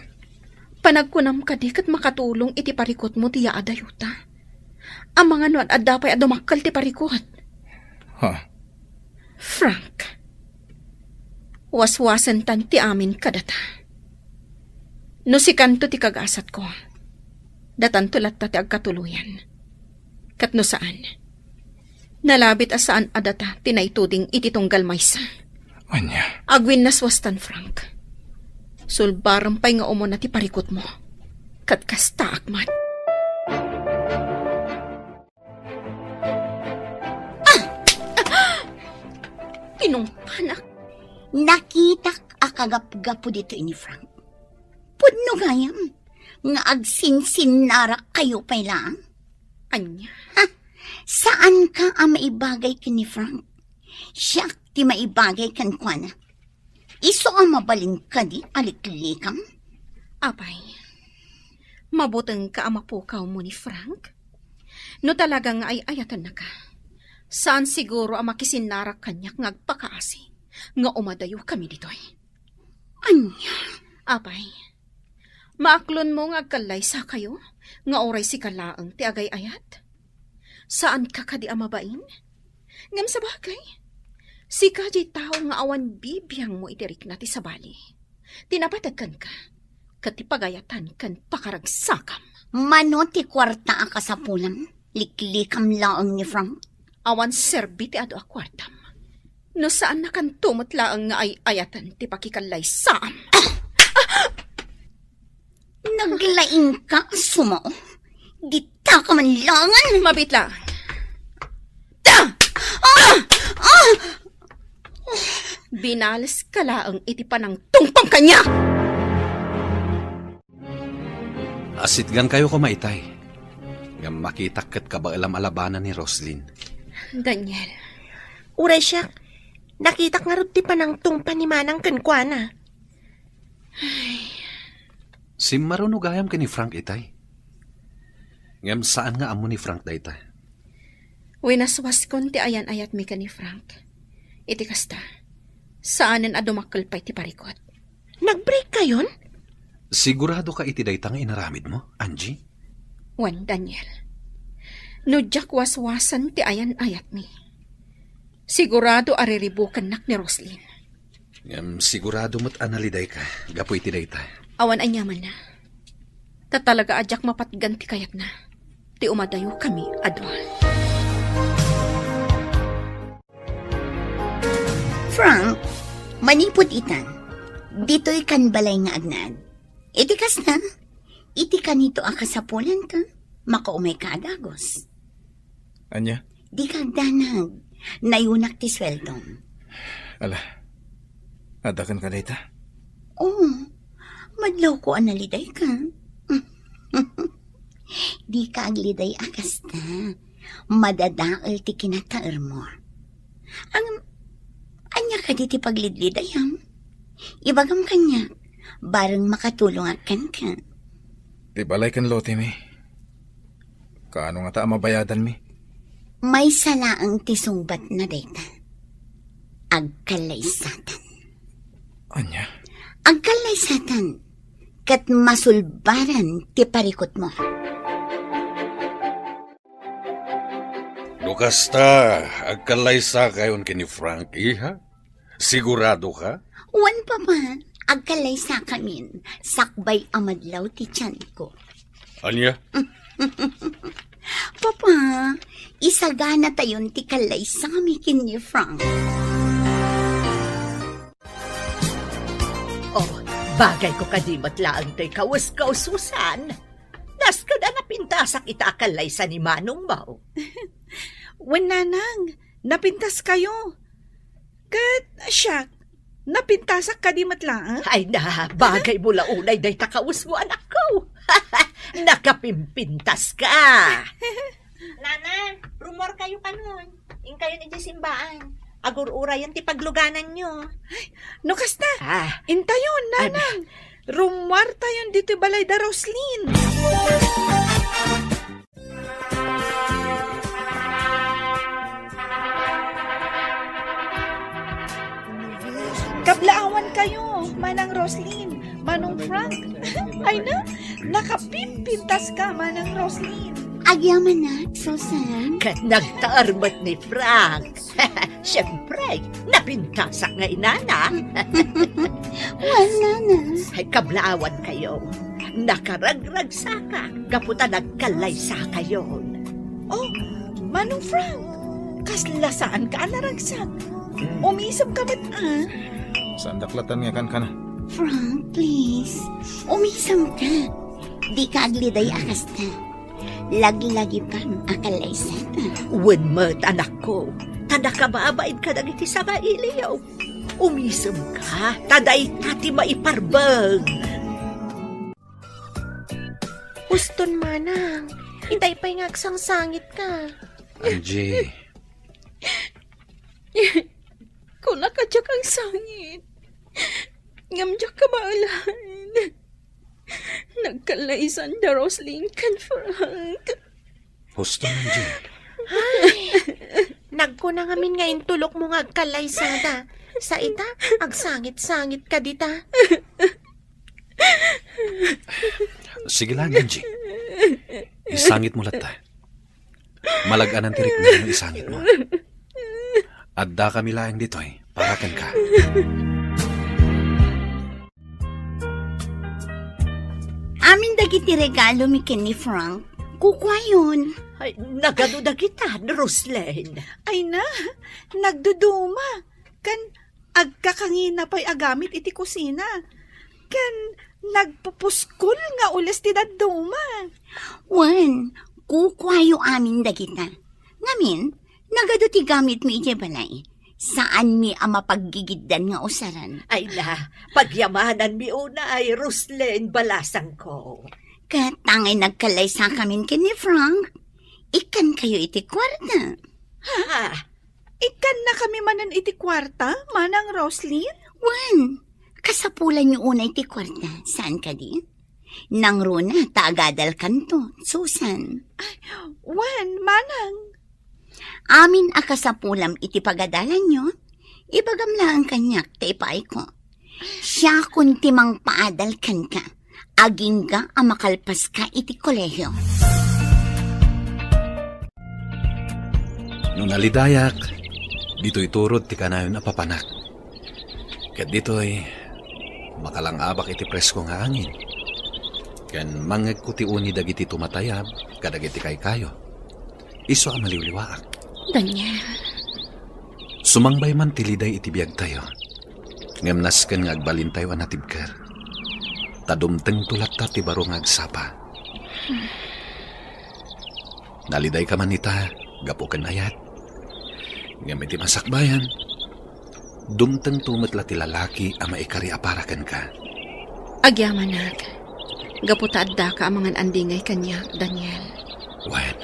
Panagkunam kadi ket makatulong iti parikutmo ti yaadayota? Amangan no ad-adda pay a dumakkel ti parikut. Ha? Frank, waswasentan ti amin kadata. No sikanto ti kagasatko, datanto latta ti agkatuloyan. Ket no saan, nalabit a saan a data ti naituding iti tunggal maysa. Ania? Agwinnaswastan, Frank. Sulbarem pay nga umuna ti parikutmo. Ket kastaak met. Ah! Tinungpanak. Nakitak a kagapgapo ditoy ni Frank. Pudno gayam nga agsinsinnarak kayo pay laeng. Ania? Ha? Saanka a maibagay ken ni Frank. Siak ti maibagay kenkuana. Isu a mabalin kadi a liklikam? Apay, mabutengka a mapukawmo ni Frank? No talaga nga ay-ayatennaka, saan siguro a makisinnarak kaniak nga agpakaasi nga umadayokami ditoy. Ania? Apay, maaklonmo nga agkallaysakayo nga uray sika laeng ti agay-ayat? Saanka kadi a mabain? Ngem sabagay, sika diay tao nga awan bibiangmo iti rikna ti sabali. Ti napateg kenka, ket ti pagayatan ken pakaragsakam. Mano ti kuarta a kasapulam? Liklikam laeng ni Frank. Awan serbi ti adu a kuartam. No saannakanto met laeng nga ay-ayaten ti pakikallaysaam. Naglaingka a sumao. Dita ka man laeng. Mabit laeng. Ta! Ah! Ah! Binaleska laeng iti panangtungpang kaniak. Asitgankayo koma itay. Ngem makitak ket kabaelam a labanan ni Roslyn. Daniel. Uray siak, nakitak ngarud ti panangtungpa ni Manang kenkuana. Simmaruno gayam ken ni Frank itay. Ngem saan nga ammo ni Frank dayta. Winaswaskon ti ayan-ayatmi ken ni Frank. Iti kasta, saanen a dumakkel pay ti parikut. Nag-break kayon? Sigurado ka iti dayta nga inaramidmo, Angie? Wen, Daniel. No diak waswasen ti ayan-ayatmi, sigurado a riribukennak ni Roslyn. Ngem sigurado met a nalidayka gapu iti dayta. Awan aniamanna. Ta talaga a diak mapatgan ti kayatna ti umadayokami a dua. Frank, manipud itan, ditoy kan balay nga agnaed. Iti kasta, iti kanito a kasapulanka, makaumayka a dagus. Ania? Dika agdanag. Nayunak ti sueldom. Ala, adda kenka dayta? Oo. Madlawko a nalidayka. Dika agliday a kasta. Madadael ti kinataermo. Ang, ania kadi ti paglidlidayam? Ibagam kaniak, bareng makatulongak kenka. Ti balay ken lotemi, kaano ngata a mabayadanmi? Maysa laeng ti sungbatna dayta. Agkallaysatan. Ania? Agkallaysatan, ket masulbaran ti parikutmo. No kasta, agkallaysakayon ken ni Frank, iha? Sigurado ka? Wen, Papa, agkallaysakamin. Sakbay a madlaw ti tianko. Ania? Papa, isaganatayon ti kallaysami ken ni Frank. Oh, bagay ko kadi met laeng toy kaus-kaususan. Nasked a napintasak ita a kallaysa ni manongmo. Wen, Nanang, napintaskayo. Ket siak, napintasak kadi met laeng. Ay na, bagay mo la unay dayta kausmo, anakko. Nakapimpintaska. Nanang, rummuarkayo kanon. Inkayon idiay simbaan. Agur-urayen ti paglugananyo. Ay, no kasta, ah, intayon, Nanang. Rummuartayon ditoy balay da Roslyn. Kablaawankayo, Manang Roslyn, Manong Frank. Ay na, nakapimpintaska, Manang Roslyn. Agyamanak, Susan. Ket nagtaer met ni Frank. Siyempre, napintasak nga inana. Wen, Nana. Ay, kablaawankayo. Nakaragragsaka gapu ta nagkallaysakayon. Oh, Manong Frank, kasla saanka a naragsak. Umisemka met, ah. Saandak latta nga kankana. Frank, please. Umisem ka. Di ka agliday a kasta. Laglagipem a kallaysa. Wen met, anakko. Ta nakababain kadagiti sangailiw. Umisem ka. Ta dayta ti maiparbeng. Uston, manang. Itay pay nga agsangsangit ka. Angie. Kunaka diak agsangit. Ngem diak kabaelan. Nagkallaysan da Roslyn ken Frank. Husto, Angie. Ay, nagkuna ngamin nga intulokmo nga agkallaysada. Sa ita, agsangit-sangit ka dita. Sige lang, Angie. Isangit mo latta. Malag-anan ti riknam nga isangit mo. Adda kami laeng ditoy para kenka. Amin dagiti regalo mi ken ni Frank, kukuayon. Ay, nagadu dagitan, Roslyn? Ay na, nagduduma. Ken agkakangina pay a gamit iti kusina. Ken nagpupuskol nga ules ti dadduma. Wen, kukuayo amin dagita. Ngamin, nagadu ti gamitmi idiay balay. Saanmi a mapaggigiddan nga usaren. Ay na, pagyamananmi unay, Roslyn, balasangko. Ket tangay nagkallaysakamin ken ni Frank, ikkankayo iti kuarta. Ha? Ikkannakami manen iti kuarta, Manang Roslyn? Wen, kasapulanyo unay ti kuarta, saan kadi? Nangruna ta agadalkanto, Susan. Ay, wen, manang. Amin a kasapulam iti pagadalanyo, ibagam laeng kaniak ta ipaayko. Siakon ti mangpaadal kenka, agingga a makalpaska iti kolehio. No nalidayak, ditoy turod ti kanayon a papanak. Ket ditoy, makalangabak iti presko nga angin. Ken mangngegko ti uni dagiti tumatayab kadagiti kaykayo. Isu a maliwliwaak. Daniel. Sumangbay man ti liday iti biagtayo. Ngem nasken nga agbalintayo a natibker. Ta dumtengto latta ti baro nga agsapa. Nalidayka man ita, gapu ken ayat. Ngem iti masakbayan, dumtengto met la ti lalaki a maikari a para kenka. Agyamanak, gapu ta addaka a mangan-andingay kaniak, Daniel. Wen,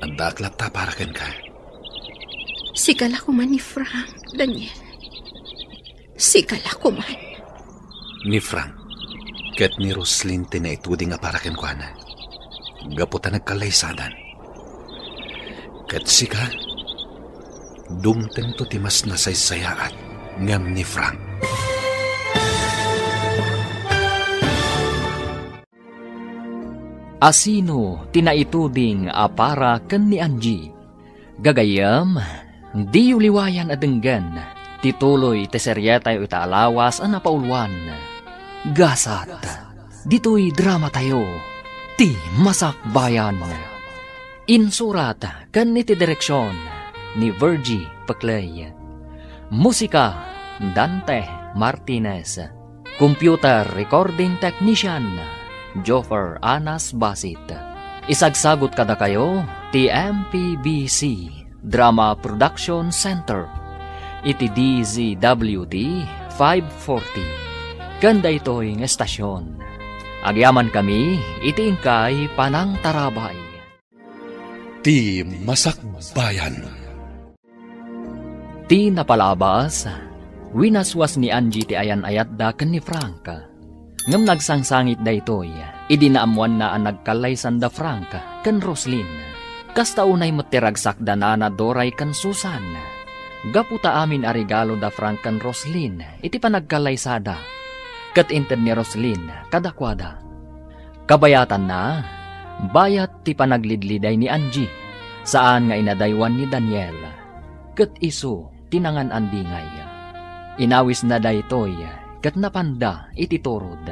addaak latta para kenka. Sika la koma ni Frank, Daniel. Sika la koma. Ni Frank ket ni Roslyn ti naituding a para kenkuana, gapu ta nagkallaysadan. Ket sika, dumtengto ti mas nasaysayaat ngem ni Frank. Asino ti naituding a para ken ni Angie? Gagayyem, diyo liwayan a denggen ti tuloy ti serietayo ita a lawas a napauluan, Gasat, ditoy dramatayo, Ti Masakbayan. Insurat ken iti direksion ni Virgie Peclay. Musika, Dante Martinez. Computer Recording Technician, Joffer Anas Basit. Isagsagut kadakayo ti M P B C Drama Production Center iti D Z W T five forty. Ken daytoy nga estasion, agyamankami iti inkay panangtarabay. Ti Masakbayan. Ti napalabas, winaswas ni Angie ti ayan-ayatda ken ni Frank. Ngem nagsangsangit daytoy idi naammoanna a nagkallaysanda Frank ken Roslyn. Kasta unay met ti ragsakda nana Doray ken Susan. Gapu ta amin a regalo da Frank ken Roslyn iti panagkallaysada, ket inted ni Roslyn kadakuada. Kabayatanna, bayat ti panaglidliday ni Angie, saan nga inadaywan ni Daniel, ket isu ti nangan-andingay. Inawisna daytoy ket napanda iti turod.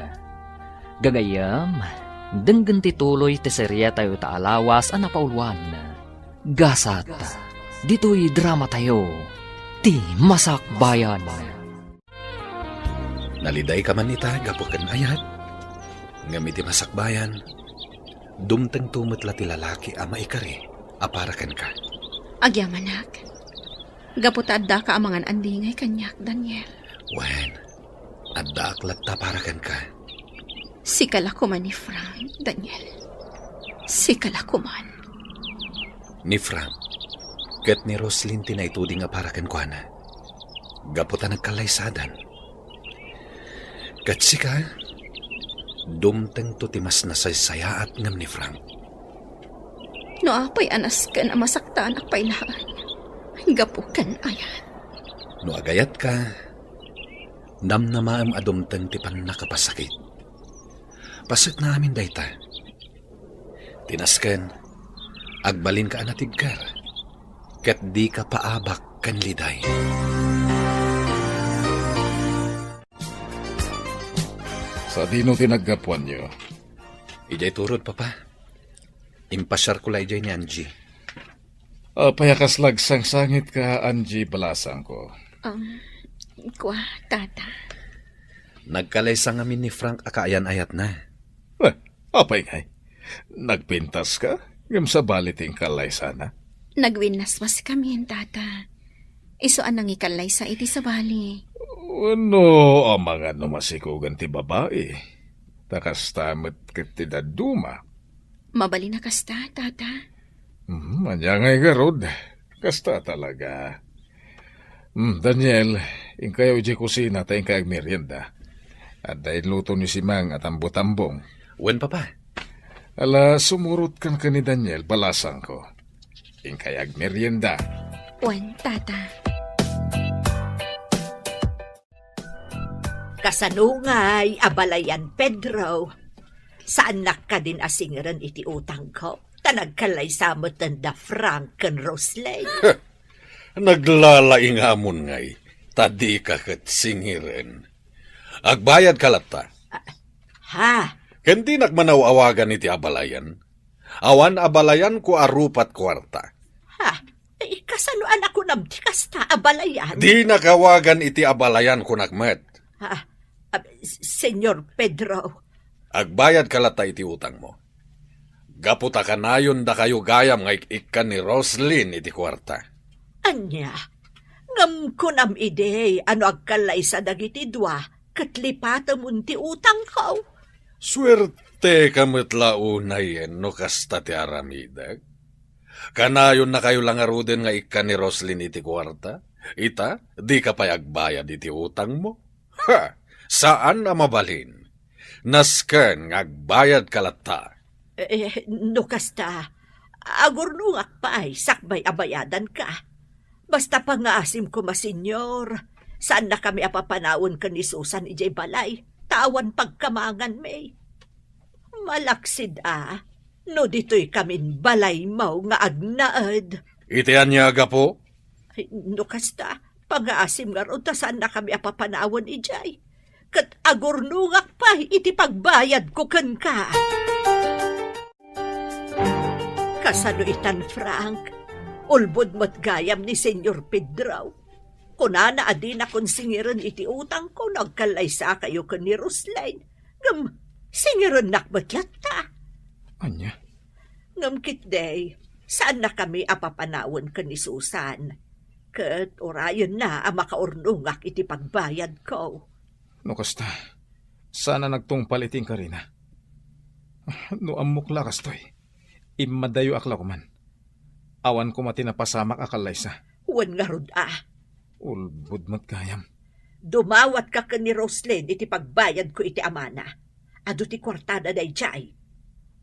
Gagayyem, denggen ti tuloy ti serietayo ita a lawas a napauluan, Gasat, ditoy dramatayo, Ti Masakbayan. Nalidayka man ita gapu ken ayat, ngem iti masakbayan, dumtengto met la ti lalaki a maikari a para kenka. Agyamanak, gapu ta addaka a mangan-andingay kaniak, Daniel. Wen, addaak latta para kenka. Sika la koma ni Frank, Daniel. Sika la koman. Ni Frank ket ni Roslyn ti naituding a para kenkuana. Gapu ta nagkallaysadan. Ket sika, dumtengto ti mas nasaysayaat ngem ni Frank. No apay a nasken a masaktanak pay laeng, gapu ken ayat. No agayatka, namnamaem a dumteng ti pannakapasakit. Pasekna amin dayta. Ti nasken, agbalinka a natibker, ket dika paabak ken liday. Sadino ti naggapuanyo? Idiay turod, Papa. Impasiarko la idiay ni Angie. Apay a kasla agsangsangitka, Angie, balasangko? Um, kua, Tata. Nagkalaysa ngamin ni Frank a kaayan-ayatna. Eh, apay ngay? Nagpintaska? Ngem sabali ti inkalaysana? Nagwinnaswas kami, Tata. Isu a nangikallaysa iti sabali. Wenno, amangan no masikugan ti babai. Ta kasta met ket ti dadduma. Mabalin a kasta, Tata. Hmm, ania ngay garud? Kasta talaga. Hmm, Daniel, inkayo idiay kusina ta inkay agmerienda. Adda inluto ni Simang a tambutambong. Wen, Papa. Ala, sumurotkan ken ni Daniel, balasangko. Inkay agmerienda. Wen, Tata. Kasano ngay a balayan, Pedro? Saannak kadin a singeren iti utangko? Ta nagkallaysa metten da Frank ken Roslyn. Naglalaingamon ngay, ta dika ket singeren. Agbayadka latta. Ah, ha? Ken dinak manaw-awagan iti abalayan? Awan abalayanko a rupa't kuarta. Ha? Eh, kasano a nakunam ti kasta a balayan? Dinak awagan iti abalayan, kunak met. Ah, ah, S-, Señor Pedro. Agbayadka latta iti utangmo. Gapu ta kanayon dakayo gayam nga ik-ikkan ni Roslyn iti kuarta. Ania? Ngem kunam idi a no agkallaysa dagiti dua, ket lipatemon ti utangko. Suerteka met la unayen no kasta ti aramidek. Kanayonnakayo la ngaruden nga ikkan ni Roslyn iti kuarta. Ita, dika pay agbayad iti utangmo. Ha! Saan a mabalin. Nasken nga agbayadka latta. Eh, no kasta, agurnongak pay sakbay a bayadanka. Basta pangngaasim koma, Señor, saannakami a papanawen ken ni Susan idiay balay, ta awan pagkamanganmi. Malaksid a, no ditoykamin balaymo nga agnaed. Iti ania a gapu? Ay, no kasta, pangngaasim ngarud ta saannakami a papanawen idiay. Ket agurnongak pay iti pagbayadko kenka. Kasano itan, Frank? Ulbod met gayam ni Señor Pedro. Kunana a dinakon singeren iti utangko no agkallaysakayo ken ni Roslyn. Ngem, singerennak met latta. Ania? Ngem ketdi, saannakami a papanawen ken ni Susan. Ket urayenna a makaurnongak iti pagbayadko. No kasta, saan a nagtungpal iti inkarina. No ammok la kastoy, immadayoak la koman. Awan koma ti napasamak a kallaysa. Wen ngarud a. Ulbod met gayam. Dumawatka ken ni Roslyn iti pagbayadko iti amana. Adu ti kuartada daydiay.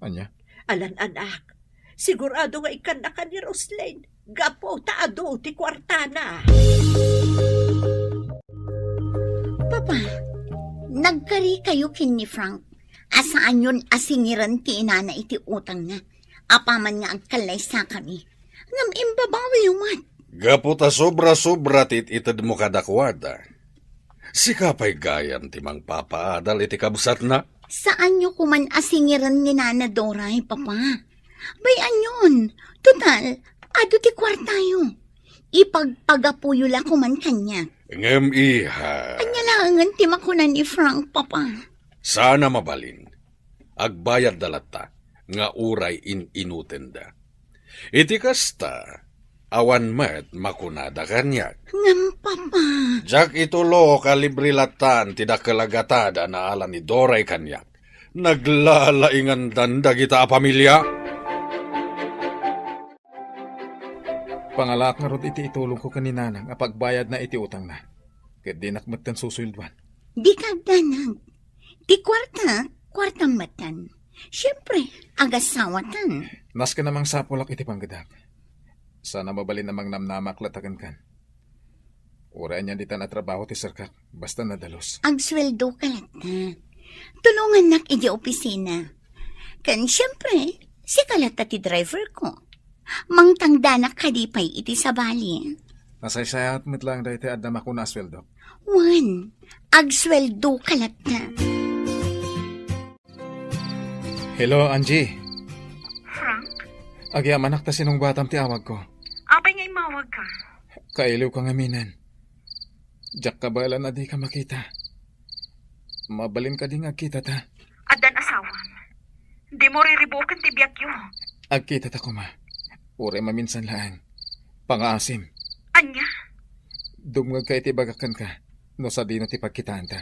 Ania? Alan-anak, sigurado nga ikkannaka ni Roslyn. Gapu ta adu ti kuartana. Papa, nagkarikayo ken ni Frank a saanyon a singiren ti inana iti utangna. Apaman nga agkallaysakami, ngem imbabawiyo met. Gapu ta sobra-sobra ti it-itedmo kadakuada. Sika pay gayam ti mangpapaadal iti kabsatna. Saanyo koman a singiren ni Nana Doray, Papa. Bay-anyon, total, adu ti kuartayo. Ipagpagapuyo la koman kaniak. Ngem, iha. Ania la? Ngan ti makuna ni Frank, Papa. Saan a mabalin. Agbayadda latta nga uray in-inutenda. Iti kasta, awan met makunada kaniak. Ngem, Papa. Diak itulok a libre lattan ti dakkel a gatad a naala ni Doray kaniak. Naglalaingandan dagita a pamilia. Pangalaak ngarud iti itulongko ken ni Nanang a pagbayadna iti utangna. Ket dinak metten susueldoan. Dika agdanag. Ti kuarta, kuartam metten. Siempre, agasawatan. Nasken a mangsapulak iti panggedak. Saan a mabalin a mangnamnamak latta kenkan. Uray ania ditan a trabaho ti serkak, basta nadalus. Agsueldoka latta. Tulongannak idiay opisina. Ken, siempre, sika latta ti driver ko. Mangtangdanak kadi pay iti sabali. Nasaysayaat met laeng daytoy adda makuna a sueldok. Wen, agsueldoka latta. Hello, Angie. Frank? Agyamanak ta sinungbatam ti awagko. Apay nga immawagka? Kailiwka ngaminen. Diak kabaelan a dika makita. Mabalin kadi nga agkitata? Addan asawam. Dimo riribuoken ti biagyo. Agkitata koma. Uray maminsan laeng. Pangaasim. Ania? Dumngegka iti ibagak kenka no sadino ti pagkitaanta.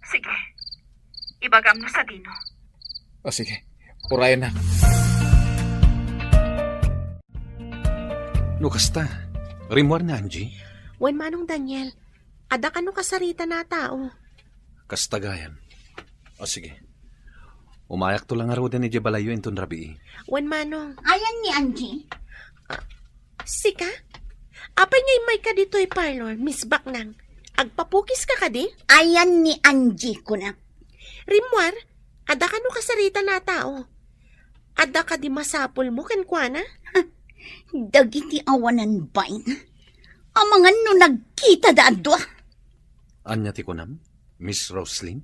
Sige. Ibagam no sadino. O sige. Urayennak. No kasta, rimmuar ni Angie? Wen, Manong Daniel. Adda kano kasarita na a tao. Kasta gayam. O sige. Umayakto la ngaruden idiay balayyo inton rabii. Wen, Manong. Ayan ni Angie. Ah, sika? Apay nga immayka ditoy parlor, Miss Baknang? Agpapukiska kadi? Ayan ni Angie, kunak. Rimmuar, adda kano kasarita na a tao. Adda kadi masapulmo kenkuana? Dagiti awanan bain. Amangan no nagkitada a dua. Ania ti kunam, Miss Roslyn?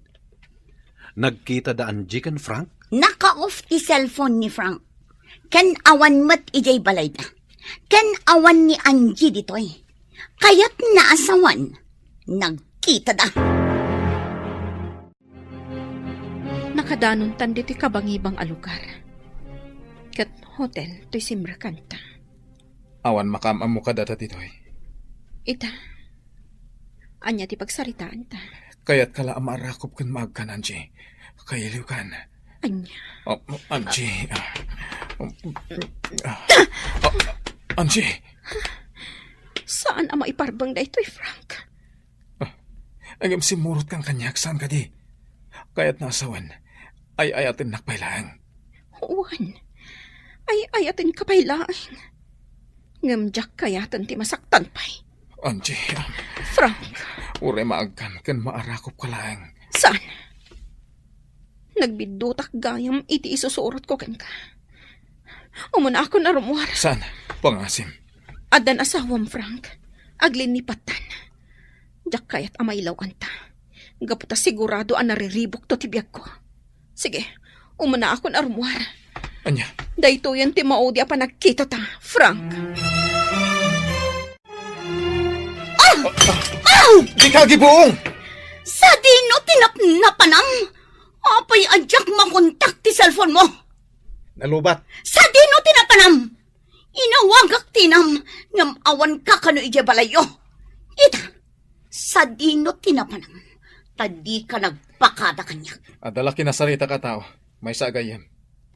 Nagkita da Angie ken Frank? Naka-off ti cellphone ni Frank. Ken awan met idiay balayda. Ken awan ni Angie ditoy. Kayatna a sawen, nagkitada. Nakadanontan ditoy kabangibang a lugar. Ket hotel toy simrekanta. Awan makaam-ammo kadata ditoy. Ita, ania ti pagsaritaanta? Kayatka la a maarakop ken maagkan, Angie. Kailiwkan. Ania? Oh, Angie. Ah, ah, Angie. Saan a maiparbeng daytoy, Frank? Ah, ngem simmurotkan kaniak, saan kadi? Kayatna a sawen, ay-ayatennak pay laeng. Wen, ay-ayatenka pay laeng. Ngem diak kayaten ti masaktan pay. Angie, ah. Frank. Uray maagkan ken maarakopka laeng. Saan? Nagbiddutak gayam iti isusurotko kenka. Umunakon a rummuar. Saan? Pangasim. Addan asawam, Frank. Aglinnipattan. Diak kayat a mailawanta. Gapu ta sigurado a nariribukto ti biagko. Sige, umunakon a rummuar. Ania? Daytoyen ti maudi a panagkitata, Frank. Ah! Ah! Dika agibuong! Sadino ti napnapanam? Apay a diak makontak ti cellphone mo? Nalubat. Sadino ti napanam? Inawagak ti inam, ngem awanka kano idiay balayyo. Ita, sadino ti napanam? Ta dika nagpakada kaniak. Adda la kinasaritak a tao, maysa a gayyem.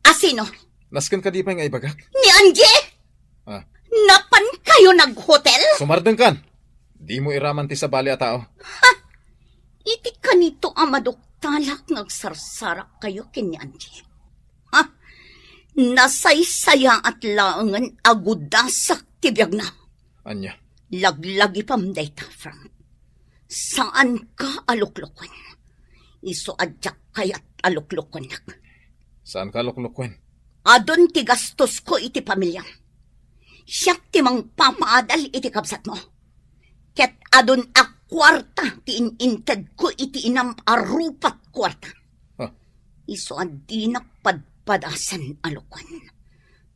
A sino? Nasken kadi pay nga ibagak? Ni Angie? Ah. Napankayo naghotel? Sumardengkan! Dimo iraman ti sabali a tao. Ha? Iti kanito a maduktalak nga agsarsarakkayo ken ni Angie. Ha? Nasaysayaat laengen a gudasak ti biagna. Ania? Laglagipem dayta, Frank. Saanka a lukloken. Isu a diak kayat a luklokennak. Saanka a lukloken? Adun ti gastosko iti pamiliam. Siak ti mangpapaadal iti kabsatmo. Ket adun a kuarta ti in-intedko iti inam a rupat kuarta. Ah. Isu a dinak padpadasen a lukon.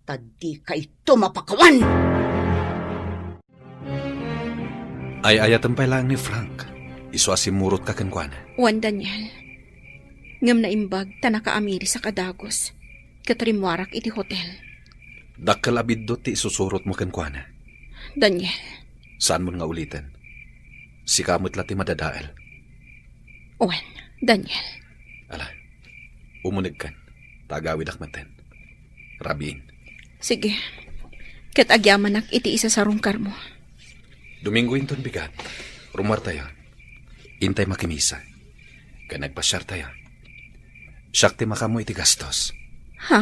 Ta dikayto mapakawan! Ay-ayaten pay laeng ni Frank. Isu a simmurotka kenkuana. Wen, Daniel. Ngem naimbag ta nakaamirisak a dagus, ket rimmuarak iti hotel. Dakkel a biddut ti isusurotmo kenkuana. Daniel. Saanmon nga uliten. Sika met la ti madadael. Wen, Daniel. Ala, umunegkan, ta agawidak metten. Rabiin. Sige. Ket agyamanak iti isasarungkarmo. Domingo inton bigat, rummuartayo. Intay makimisa. Ken agpasiartayo. Siak ti makaammo iti gastos. Ha?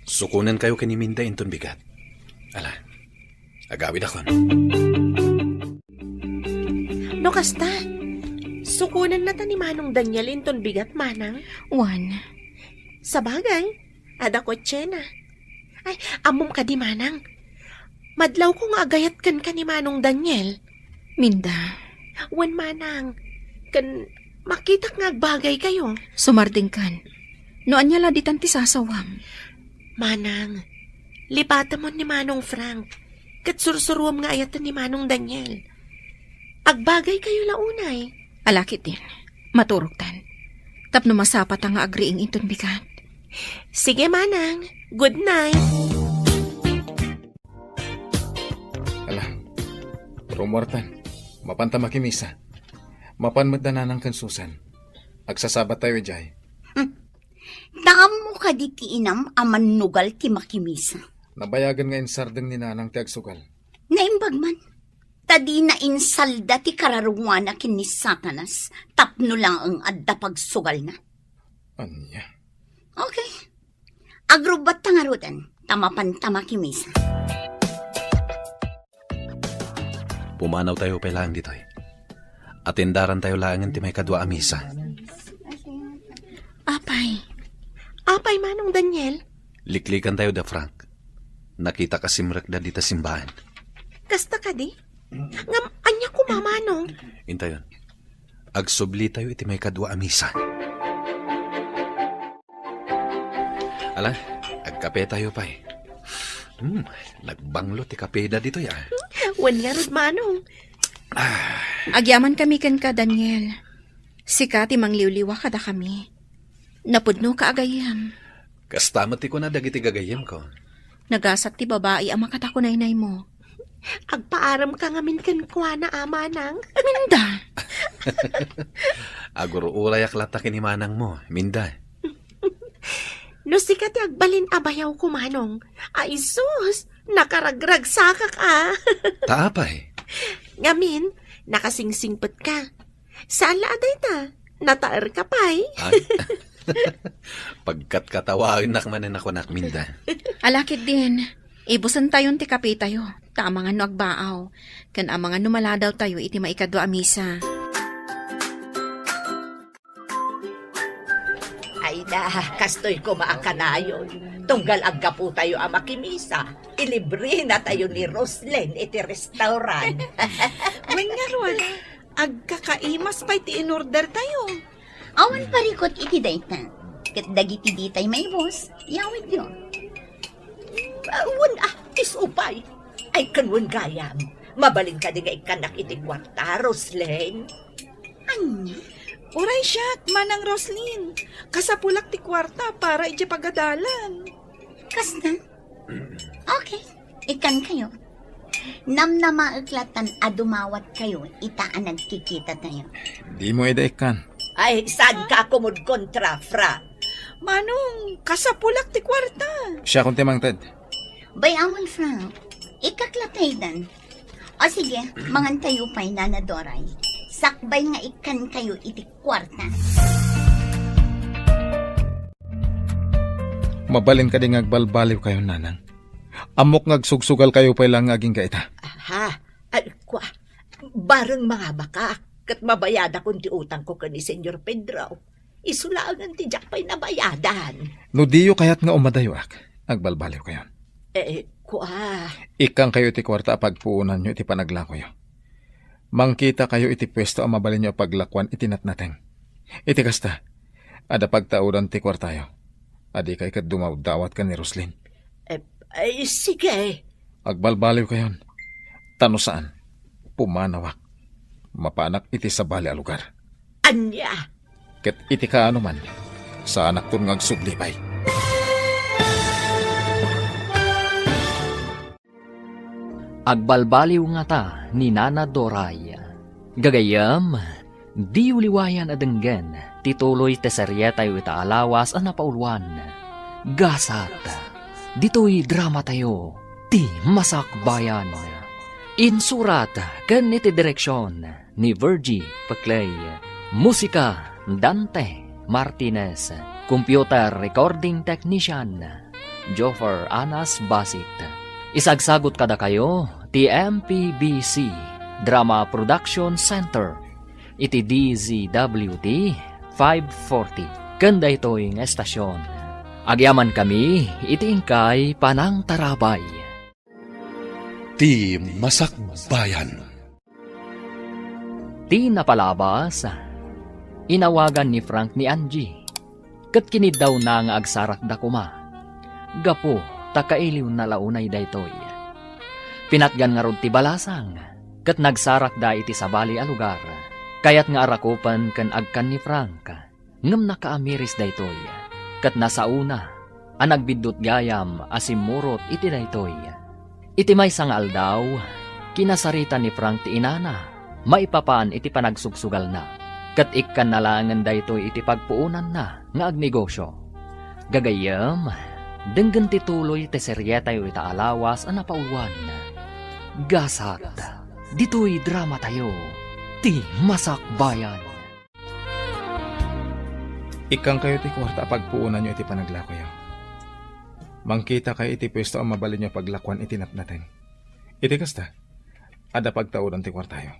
Sukonenkayo ken ni Minda inton bigat. Ala, agawidakon. No kasta, sukonennata ni Manong Daniel inton bigat, Manang? Wen. Sabagay, adda kotsena. Ay, ammom kadi, Manang? Madlawko nga agayat kenka ni Manong Daniel. Minda. Wen, Manang. Ken makitak nga agbagaykayo. Sumardengkan. No ania la ditan ti sasawam? Manang, lipatemon ni Manong Frank, ket sursuruam nga ayaten ni Manong Daniel. Agbagaykayo la unay. Ala ketdin, maturogtan. Tapno masapata nga agriing inton bigat. Sige, Manang. Good night. Ala, rummuartan. Mapanta makimisa. Mapan met da Nanang ken Susan. Agsasabat tayo idiay. Hmm. Ta ammo kadi ti inam a mannugal ti makimisa? Nabayagen nga insardeng ni Nanang ti agsugal. Naimbag man. Ta dina insalda ti kararuana ken ni Satanas tapno laeng adda pagsugalna. Ania? Okay. Agrubbatta ngaruden, ta mapanta makimisa. Pumanawtayo pay laeng ditoy. Atendarantayo laengen ti maikadua a misa. Apay. Apay, Manong Daniel? Liklikantayo da Frank. Nakitak a simrekda dita simbahan. Kasta kadi? Ngem ania koma, Manong? Intayon. Agsublitayo iti maikadua a misa. Ala, agkapetayo pay. Hmm, nagbanglo ti kapeda ditoy, ah. Wen ngarud, Manong. Agyamankami kenka, Daniel. Sika ti mangliwliwa kadakami. Napudnoka a gayyem. Kasta met ti kuna dagiti gagayyemko. Nagasat ti babai a makatakunaynaymo. Agpaaramka ngamin kenkuana, a, Manang. Minda! Agur-urayak latta ken ni Manangmo, Minda. No sika ti agbalin a bayawko, Manong. Ay, sus, nakaragragsakak, a. Ta apay? Ngamin, nakasingsingpetka. Saan la a dayta, nataerka pay. Ay. Pagkatkatawaennak manen a kunak, Minda. Ala ketdin, ibusentayon ti kapetayo, ta amangan no agbaaw, ken amangan no maladawtayo iti maikadua a misa. Ay da, kastoy koma a kanayon. Tunggal aggaputayo a makimisa, ilibrenatayo ni Roslyn iti restaurant. Wen ngarud, agkakaimas pay ti inordertayo. Awan parikut iti dayta. Ket dagiti ditay maibus, yawidyo. Ah, wen, ah, isu pay. Ay, ken wen gayam. Mabalin kadi nga ikkannak iti kuarta, Roslyn? Ania? Uray siak, Manang Roslyn. Kasapulak ti kuarta para idiay pagadalan. Kasta? Okay, ikkankayo. Namnamaek latan a dumawatkayo ita a nagkikitatayo. Dimo ida ikkan. Ay, saanka a kumudkontra, Frank? Manong, kasapulak ti kuarta. Siakon ti mangted. Bay-awen, Frank. Ikkak la taydan. O sige, mangantayo pay, Nana Doray. Sakbay nga ikkankayo iti kuarta. Mabalin kadi nga agbalbaliwkayo, Nanang? Ammok nga agsugsugalkayo pay laeng nga agingga ita. Aha, ay, kua, bareng mangabaka, ket mabayadakon ti utangko ken ni Señor Pedro. Isu laengen ti diak pay nabayadan. No diyo kayat nga umadayoak, agbalbaliwkayon. Eh, kua. Ikkankayo iti kuarta a pagpuonanyo iti panaglakoyo. Mangkitakayo iti puesto a mabalinyo a paglakuan iti natnateng. Iti kasta, adda pagtaudan ti kuartayo. Adikay ket dumawdawat ken ni Roslyn. Eh, ay, sige. Agbalbaliwkayon. Ta no saan, pumanawak. mapanak iti sabali a lugar. Ania? Ket iti kaano man, saanakton nga agsubli pay. Agbalbaliw ngata ni Nana Doray. Gagayyem, diyo liwayan a denggen ti tuloy ti serietayo ita a lawas a napauluan. Gasat, ditoy dramatayo, Ti Masakbayan. Insurat ken iti direksion ni Virgie Peclay. Musika, Dante Martinez. Computer recording technician, Joffer Anas Basit. Isagsagot kadakayo ti M P B C Drama Production Center iti D Z W T five forty ken daytoy nga estasion. Agyamankami iti inkay panangtarabay. Ti Masakbayan. Ti napalabas, inawagan ni Frank ni Angie, ket kiniddawna nga agsarakda koma, gapu ta kailiwna la unay daytoy. Pinatgan ngarud ti balasang, ket nagsarakda iti sabali a lugar. Kayat nga arakupen ken agkan ni Frank. Ngem nakaamiris daytoy, ket nasaona a nagbiddut gayam a simmurot iti daytoy. Iti maysa nga aldaw, kinasarita ni Frank ti inana maipapan iti panagsugsugalna, ket ikkanna laengen daytoy iti pagpuonanna nga agnegosio. Gagayyem, denggen ti tuloy ti serietayo ita a lawas a napauluan. Gasat, ditoy dramatayo, Ti Masakbayan. Ikkankayo ti kuarta a pagpuonanyo iti panaglakoyo. Mangkitakayo iti puesto a mabalinyo a paglakuan iti natnateng. Iti kasta, adda pagtaodan ti kuartayo.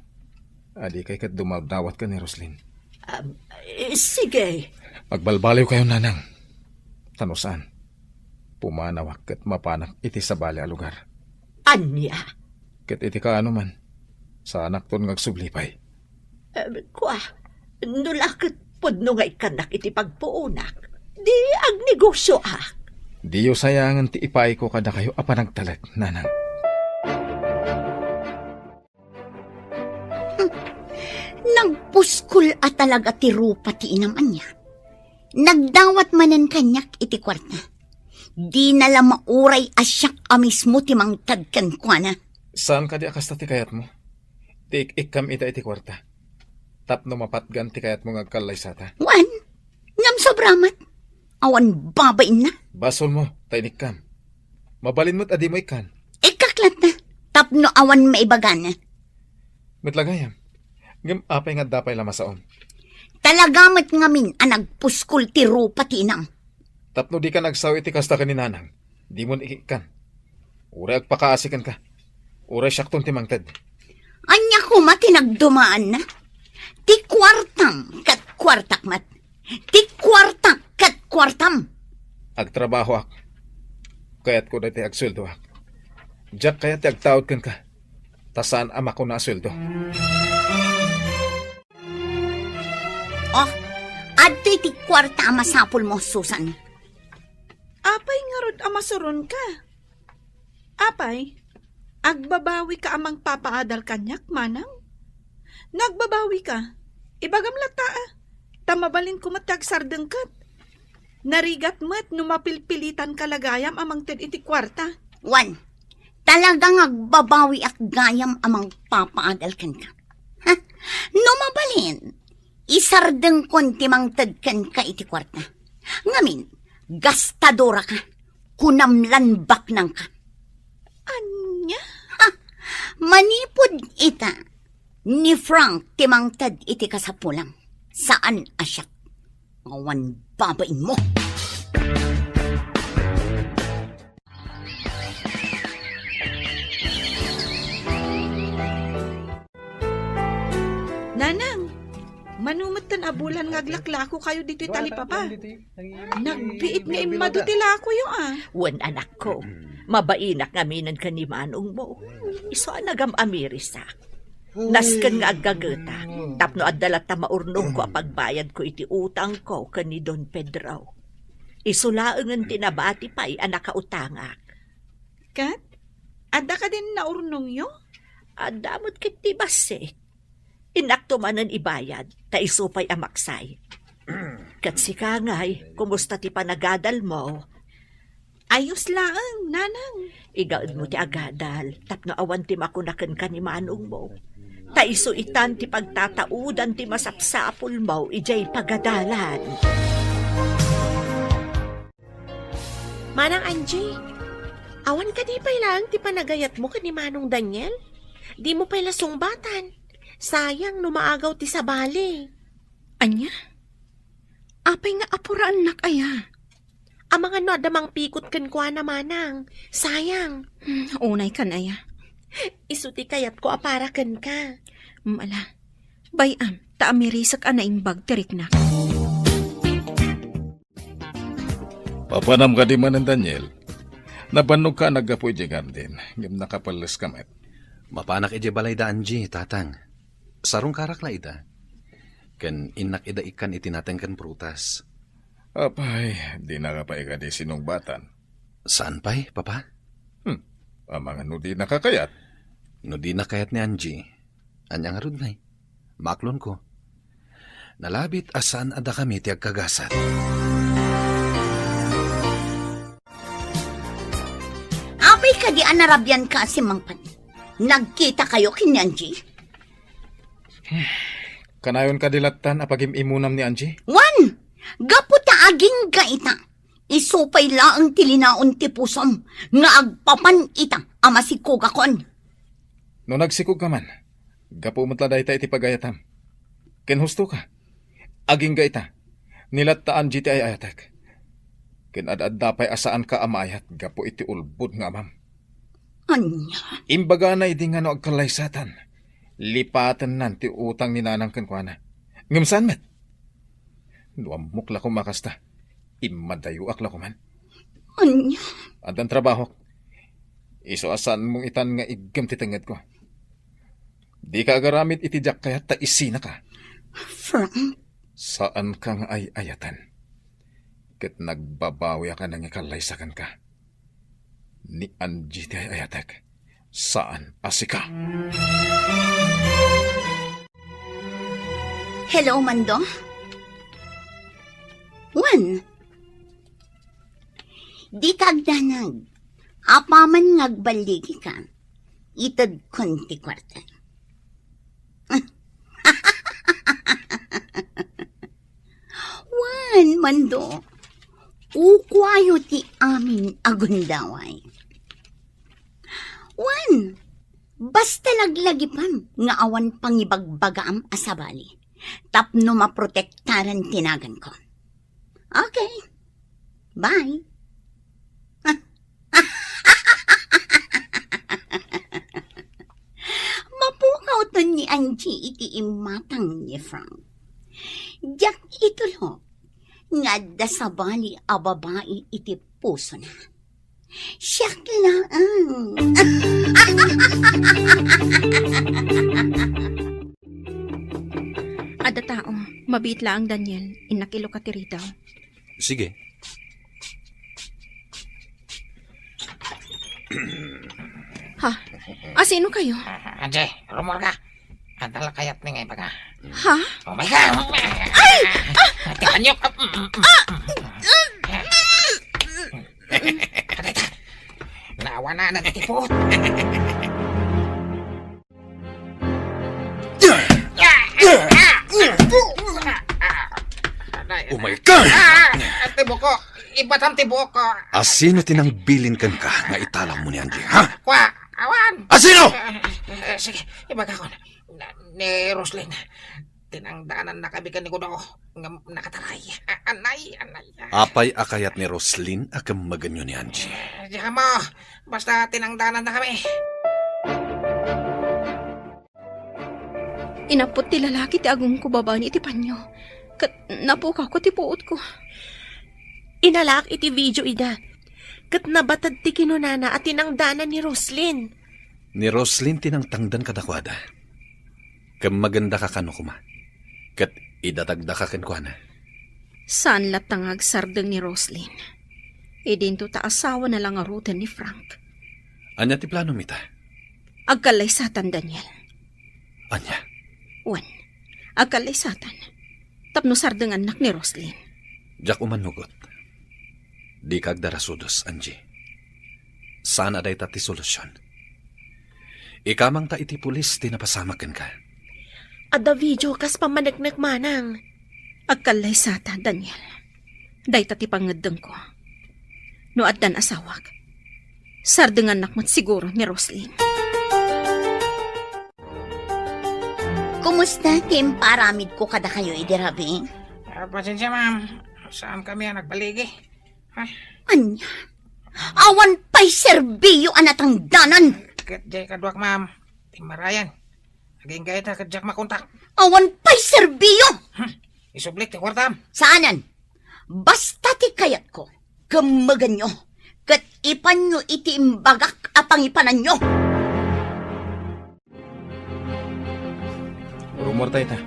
Adikay ket dumadawat ken ni Roslyn. Am, eh, sige. Agbalbaliwkayo, nanang. Ta no saan, pumanawak ket mapanak iti sabali a lugar. Ania? Ket iti kaano man, saanakton nga agsubli pay. Eh, kua, no la ket pudno nga ikkannak iti pagpuonak, di agnegosioak. Diyo sayangen ti ipaayko kadakayo a panagtalek, nanang. Nagpuskol a talaga ti rupa ti inam ania. Nagdawat manen kaniak iti kuarta. Dina la mauray a siak a mismo ti mangted kenkuana. Saan kadi a kasta ti kayatmo? Ti ik-ikkam ita iti kuarta. Tapno mapatgan ti kayatmo nga agkallaysata. Wen, ngem sobra met. Awan babainna. Basolmo, ta inikkam. Mabalin met a dimo ikkan. Ikkak latta, tapno awan maibagana. Met la gayam. Ngem apay nga adda pay la masaom? Talaga met ngamin a nagpuskol ti rupa ti inam. Tapno dika nagsao iti kasta ken ni nanang, dimon ikikkan. Uray agpakaasi kenka. Uray siakton ti mangted. Ania koma ti nagdumaanna? Ti kuartam ket kuartak met. Ti kuartak ket kuartam. Agtrabahoak. Kayatko daytoy agsueldoak. Diak kayat ti agtaud kenka. Ta saan a makuna a sueldo. Oh, adtoy ti kuarta a masapulmo, Susan. Apay ngarud a masuronka? Apay, agbabawika a mangpapaadal kaniak, manang? No agbabawika, ibagam latta, a, ta mabalinko met ti agsardengket. Narigat met no mapilpilitanka la gayam a mangted iti kuarta. Wen, talaga nga agbabawiak gayam a mangpapaadal kenka. Ha? No mabalin, isardengkon ti mangted kenka iti kuarta. Ngamin, gastadoraka, kunam lan baknangka. Ania? Ha? Manipud ita, ni Frank ti mangted iti kasapulam. Saan a siak. Awan babainmo. Nanang, mano metten a bulan nga aglaklakokayo ditoy talipapa? Nagbiit nga immadu ti lakoyo, a. Wen, anakko, mabainak ngaminen ken ni manongmo. Isu a nagam-amirisak. Nasken nga aggagetak, tapno adda latta maurnongko a pagbayadko iti utangko ken ni Don Pedro. Isu laengen ti nabati pay a nakautangak. Ket, adda kadin naurnongyo? Adda met ket ti bassit. Innakto manen ibayad, ta isu pay a maksay. Ket sika ngay, kumusta ti panagadalmo? Ayos laeng, nanang. Igaedmo ti agadal, tapno awan ti makuna kenka ni manongmo. Ta isu itan ti pagtataudan ti masapsapulmo idiay pagadalan. Manang Angie, awan kadi pay laeng ti panagayatmo ken ni Manong Daniel? Dimo pay la sungbatan. Sayang no maagaw ti sabali. Ania? Apay nga apuraennak aya? Amangan no adda mangpikot kenkuana, manang. Sayang. Hmm, unay kan aya. Isu ti kayatko a para kenka. Mala. Bay-am, ta amirisek a naimbag ti riknak. Papanam kadi manen, Daniel? Nabannogka a naggapu idiay garden, ngem nakapelleska met. Mapanak idiay balay da Angie, tatang. Sarungkarak la ida. Ken innak ida ikkan iti nateng ken prutas. Apay, dinaka pay kadi sinungbatan? Saan pay, Papa? Hmm, amangan no dinaka kayat? No dinak kayat ni Angie, ania ngarud ngay? Maklonko. Nalabit a saan a dakami ti agkagasat. Apay kadi a narabianka a simmangpet? Nagkitakayo ken ni Angie? Kanayon kadi lattan a pagim-imunam ni Angie? Wen, gapu ta agingga ita, isu pay laeng ti linaon ti pusom nga agpapan ita a masikogakon. No nagsikogka man, gapu met la dayta iti pagayatam. Ken hustoka, agingga ita, ni latta Angie ti ay-ayatek. Ken ad-adda pay a saanka a maayat gapu iti ulbod nga amam. Ania? Imbagana idi nga no agkallaysatan, lipatennan ti utang ni nanang kenkuana. Ngem saan met? No ammok la koma kasta, immadayoak la koman. Ania? Addan trabahok. Isu a saanmo itan nga iggem ti tengngedko. Dika agaramid iti diak kayat ta isinaka. Frank? Saanka nga ay-ayaten. Ket nagbabawiak a nangikallaysa kenka. Ni Angie ti ay-ayatek, saan a sika. Hello, Mando? Wen, dika agdanag. Apaman nga agballigika, itedkon ti kuarta. Wen, Mando, ukuayo ti amin a gundaway. Wen, basta laglagipem nga awan pangibagbagaam a sabali tapno maprotektaran ti naganko. Okay. Bye. Mapukawton ni Angie iti imatang ni Frank. Diak itulok nga adda sabali a babai iti pusona. Siak laeng. Adda tao, mabiit laeng, Daniel, innak iluka ti ridaw. Sige. Ha? Asino kayo? Angie, rumor ka. Adda la kayat ni nga ibaga. Ha? Oh my God! Ay! Ah! Ate, anyok! Adita! Nawana na ti put! Oh my God! Ah! Ti buko! Ibatam ti buko! Asino ti nangbilin kenka nga italawmo ni Angie, ha? Kwa! Awan! Asino? Eh, eh, sige, ibagakon. Na, ni Roslyn. Tinangdanan na kami ken ni Kudo. Nga nakataray. A-, anay, anay. Apay a kayat ni Roslyn a kemmegenyo ni Angie? Eh, diak ammo. Basta tinangdanan na kami. Inappot ti lalaki ti agumko babaen iti panyo, ket napukawko ti puotko. Inalaak iti video ida, ket nabated ti kinunana a tinangdanan ni Roslyn. Ni Roslyn ti nangtangdan kadakuada. Kemmegendaka kano koma, ket idatagdaka kenkuana. Saan latta nga agsardeng ni Roslyn. Idinto ta asawana la ngaruden ni Frank. Ania ti planom ita? Agkallaysatan, Daniel. Ania? Wen, agkallaysatan. Tapno sardengannak ni Roslyn. Diak umanugot. Dika agdarasudos, Angie. Saan a dayta ti solusion. Ikamangta iti pulis ti napasamak kenka. Adda video kas pammaneknek manang. Agkallaysata, Daniel. Dayta ti pangngeddengko. No addan asawak, sardengannak met siguro ni Roslyn. Kumusta ti imparamidko kadakayo idi rabii? Ah, pasensia, ma'am. Saan kami a nagbaligi? Ah. Ania? Awan pay serbio a natangdanan. Ket diay kaduak, ma'am. Timmarayan. Agingga ita ket diak makontak. Awan pay serbio! Hmm. Isublik ti kuartam. Saanen. Basta ti kayatko, kemmegenyo, ket ipanyo iti imbagak a pangipananyo. Rummuarta ita.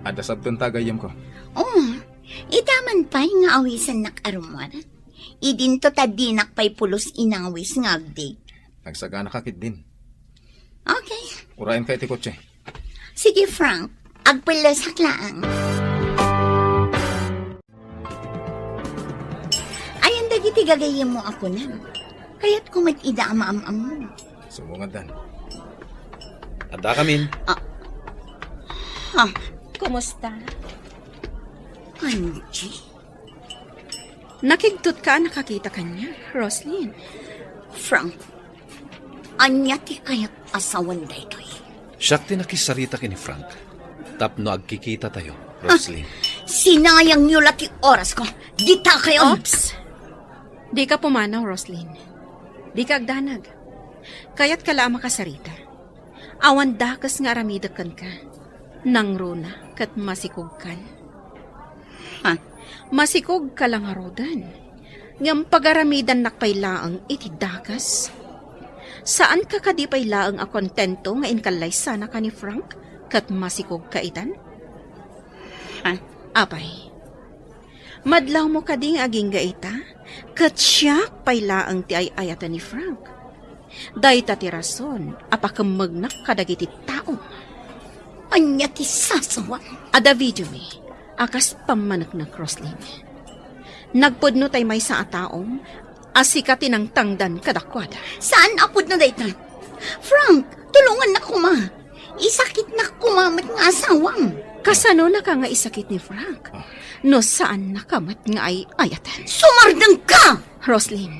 Adda sabten ta a gayyemko. Oh, ita man pay nga awisennak a rummuar. Idinto ta dinak pay pulos inawis nga agdate. Agsagana ka ketdin. Okay. Uraenka iti kotse. Sige, Frank. Agpellesak laeng. Ayan dagiti gagayyemmo a kunam. Kayatko met ida a maam-ammo. Sumungaddan. Adda kamin. Ah. Ha? Kumusta? Angie? Nakigtot ka a nakakita kaniak, Roslyn. Frank, ania ti kayat a sawen daytoy? Siak ti nakisarita ken ni Frank tapno agkikitatayo, Roslyn. Ah, sinayangyo la ti orasko. Dita kayon. Oops! Dika pumanaw, Roslyn. Dika agdanag. Kayatka la a makasarita. Awan dakes nga aramidek kenka. Nangruna ket masikogkan. Ha? Masikogka la ngaruden. Ngem pagaramidannak pay laeng iti dakes. Saanka kadi pay laeng a kontento nga inkallaysanaka ni Frank ket masikogka itan? Ha? Apay, madlawmo kadi nga agingga ita, ket siak pay laeng ti ay-ayaten ni Frank. Dayta ti rason a pakemmegnak kadagiti tao. Ania ti sasawam? Adda videomi a kas pammaneknek, Roslyn. Nagpudno tay maysa a taom a sika ti nangtangdan kadakuada. Saan a pudno dayta? Frank, tulongannak koma. Isakitnak koma met nga asawam. Kasanonaka nga isakit ni Frank no saannaka met nga ay-ayaten? Sumardengka! Roslyn,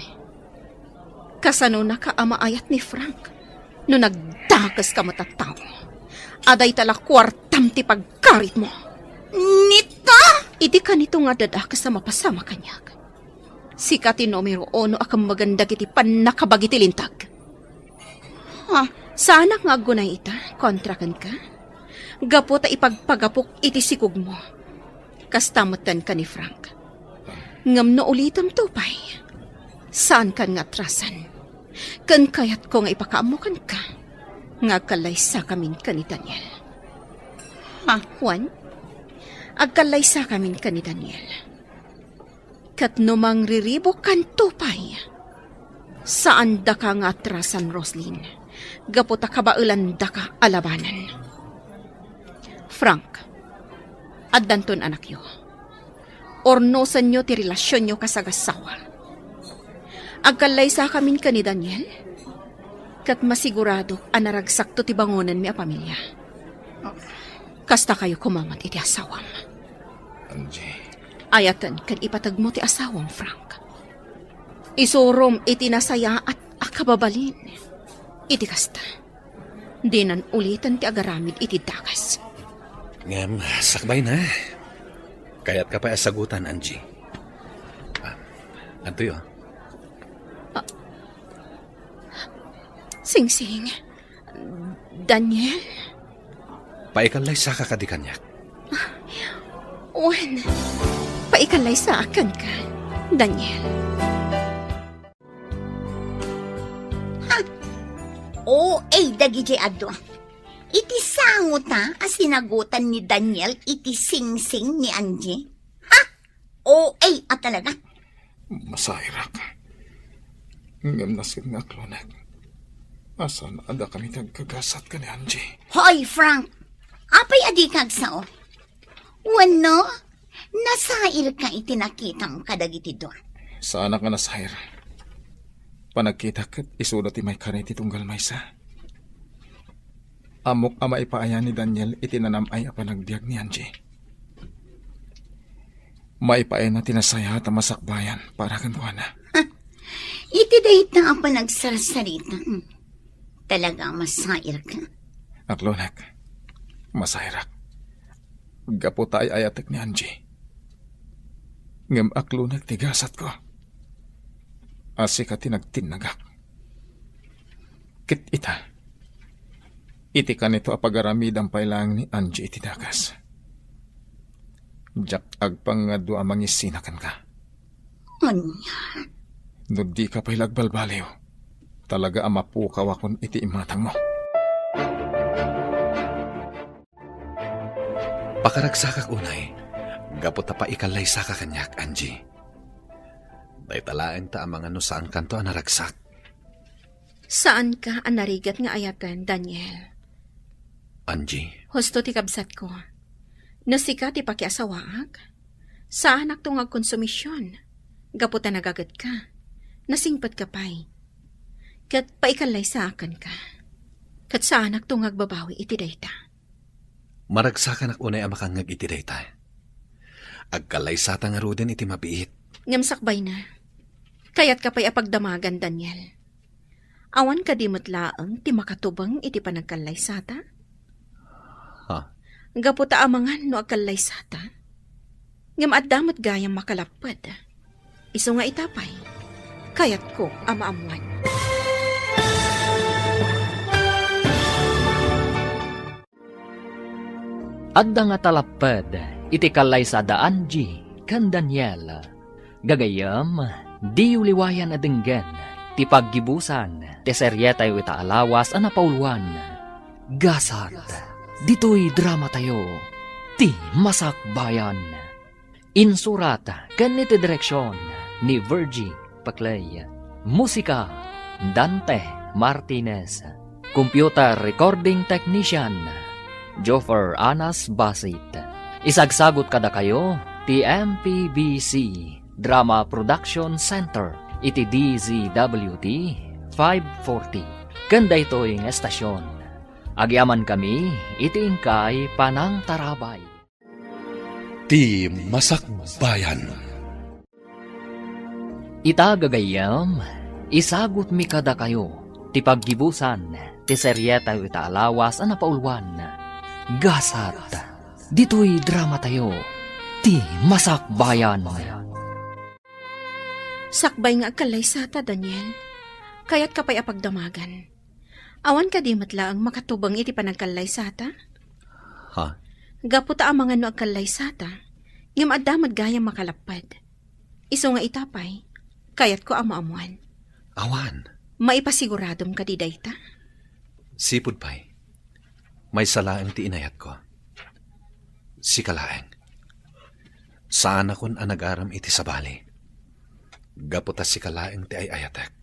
kasanonaka a maayat ni Frank no nagdakeska met a tao a dayta la kuartam ti pagkaritmo? Nita! Idi kanito nga addadakes a mapasamak kaniak, sika ti numero uno a kemmegen dagiti pannakabagi ti linteg. Ha? Saanak nga aggunay ita kontra kenka? Gapu ta ipagpagapok iti sikogmo. Kasta metten ken ni Frank. Ngem no ulitemto pay, saankan nga atrasan. Ken kayatko nga ipakaammo kenka nga agkallaysakamin ken ni Daniel. Ha? Wen, agkallaysakamin ken ni Daniel. Ket no mangriribukkanto pay, saandaka nga atrasan, Roslyn, gapu ta kabaelandaka a labanen. Frank, addanton anakyo. Urnosenyo ti relasionyo kas agassawa. Agkallaysakamin ken ni Daniel, ket masigurado a naragsakto ti bangonenmi a pamilia. Kastakayo koma met iti asawam. Angie. Ayaten ken ipategmo ti asawam, Frank. Isurom iti nasayaat a kababalin. Iti kasta, dinan uliten ti agaramid iti dakes. Ngem, sakbayna, kayatka pay a sagutan, Angie? Ah, adtoyo. Ah, Singsing. Daniel? Paikallaysaka kadi kaniak? Wen, paikallaysaak kenka, Daniel. Ha? O A dagiti adu. Iti sangota a sinagutan ni Daniel iti singsing ni Angie. Ha? O A a talaga. Masairak. Ngem nasken nga aklonek. Asan adda kami ti agkagasat ken ni Angie? Hoy, Frank! Apay a dika agsao? Wenno, nasairka iti nakitam kadagiti dua? Saanak nga nasair. Panagkitak ket isuda ti maikari ti tunggal maysa. Ammok a maipaayan ni Daniel iti nanam-ay a panagbiag ni Angie. Maipaayna ti nasayaat a masakbayan para kenkuana. Iti dayta a panagsarsarita, hmm, talaga a masairka. Aklonek, masairak. Gapu ta ay-ayatek ni Angie. Ngem aklonek ti gasatko. A sika ti nagtinnagak. Ket ita, iti kanito a pagaramidam pay laeng ni Angie iti dakes. Diak agpangngadua a mangisina kenka. Ania? No dika pay la agbalbaliw, talaga a mapukawakon iti imatangmo. Pakaragsakak unay, gapu ta paikallaysaka kaniak, Angie. Dayta laeng ta amangan no saankanto a naragsak. Saanka a narigat nga ayaten, Daniel. Angie. Husto ti kabsatko. No sika ti pakiasawaak, saanakto nga agkonsumision. Gapu ta nagagetka, nasingpetka pay. Ket paikallaysaak kenka. Ket saanakto nga agbabawi iti dayta. Maragsakanak unay a makangngeg iti dayta. Agkallaysata ngaruden iti mabiit. Ngem sakbayna, kayatka pay a pagdamagan, Daniel. Awan kadi met laeng ti makatubeng iti panagkallaysata? Ha? Gapu ta amangan no agkallaysata, ngem adda met gayam makalapped. Isu nga ita pay, kayatko a maammuan. Adda nga talapped iti kallaysada Angie ken Daniel. Gagayyem, diyo liwayan a denggen ti paggibusan ti serietayo ita a lawas a napauluan, Gasat. Ditoy dramatayo, Ti Masakbayan. Insurat ken iti direksion ni Virgie Paclay. Musika, Dante Martinez. Computer recording technician, Joffer Anas Basit. Isagsagot kadakayo ti M P B C Drama Production Center iti D Z W T five forty. Ken daytoy nga estasyon, agyamankami iti inkay panangtarabay. Ti Masakbayan. Ita gagayyem, isagutmi kadakayo ti paggibusan ti serietayo ita a lawas a napauluan, Gasat. Ditoy dramatayo, Ti Masakbayan. Sakbay nga agkallaysata, Daniel. Kayatka pay a pagdamagan. Awan kadi met laeng makatubeng iti panagkallaysata? Ha? Gapu ta amangan no agkallaysata, ngem adda met gayam makalapped. Isu nga ita pay, kayatko a maammuan. Awan. Maipasiguradomo kadi dayta? Sipud pay, maysa laeng ti inayatko. Sika laeng. Saanakon a nagaram iti sabali. Gapu ta sika laeng ti ay-ayatek.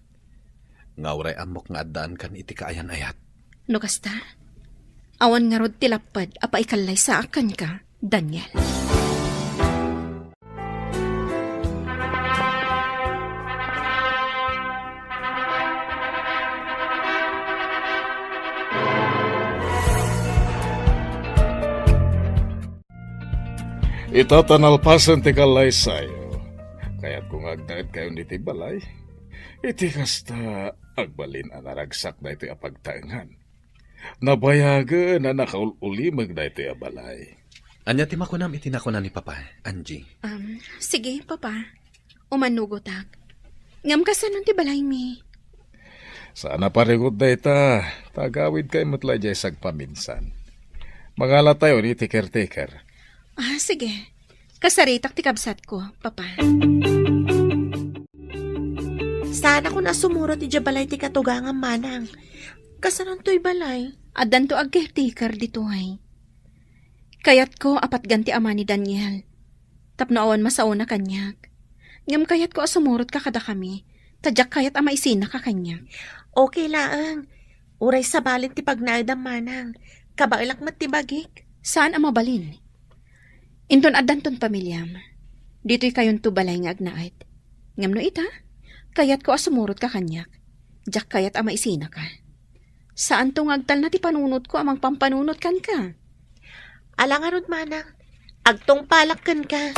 Nga uray ammok nga addaankan iti kaayan-ayat. No kasta, awan ngarud ti lapped a paikallaysaak kenka, Daniel. Ita ta nalpasen ti kallaysayyo, kayatko nga agnaedkayon iti balay. Iti kasta, agbalin a naragsak daytoy a pagtaengan. Nabayagen a nakaul-ulimeg daytoy a balay. Ania ti makunam iti nakuna ni Papa, Angie? Um, sige, Papa. Umanugotak. Ngem kasano ti balaymi? Saan a parigot dayta, ta agawidkay met la idiay sagpaminsan. Mangalatayon iti caretaker. Ah, sige. Kasaritak ti kabsatko, Papa. Saanakon a sumurot idiay balay ti katugangam, manang. Kasanontoy balay? Addanto agcaretaker ditoy. Kayatko a patgan ti ama ni Daniel. Tapno awan masaona kaniak. Ngem kayatko a sumurotka kadakami, ta diak kayat a maisinaka kaniak. Okay laeng. Uray sabalen ti pagnaedam, manang. Kabaelak met ti bagik. Saan a mabalin. Inton addanton pamiliam, ditoy kayonto balay nga agnaed. Ngem no ita, kayatko a sumurotka kaniak. Diak kayat a maisinaka. Saanto nga agtalna ti panunotko a mangpampanunot kenka. Ala ngarud, manang. Agtungpalak kenka.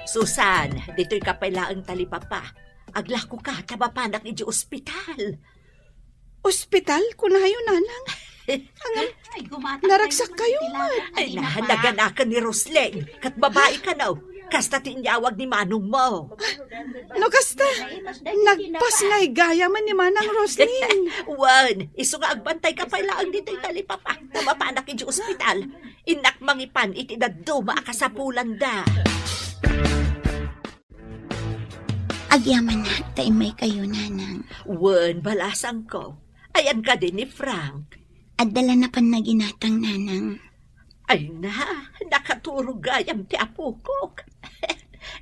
Susan, ditoy ka pay laeng talipapa. Aglakoka ta mapanak iti ospital. Ospital? Kunayo, nanang. Angam, naragsak kayo met. Ay, na, naganakan ni Roslyn. Ket babai kano. Kasta ti inyawag ni manong mo. No kasta, nagpasngay gayamen ni Manang Roslyn. Wen, isu nga agbantay ka pay laeng ditoy talipapa. Ta mapanak iti ospital. Innak mangipan iti dadduma a kasapulanda. Agyamanak ta immay kayo, nanang. Wen, balasangko. Ayan kadi ni Frank? Adda la napan naginatang, nanang. Ay na, nakaturog gayam ti apokok.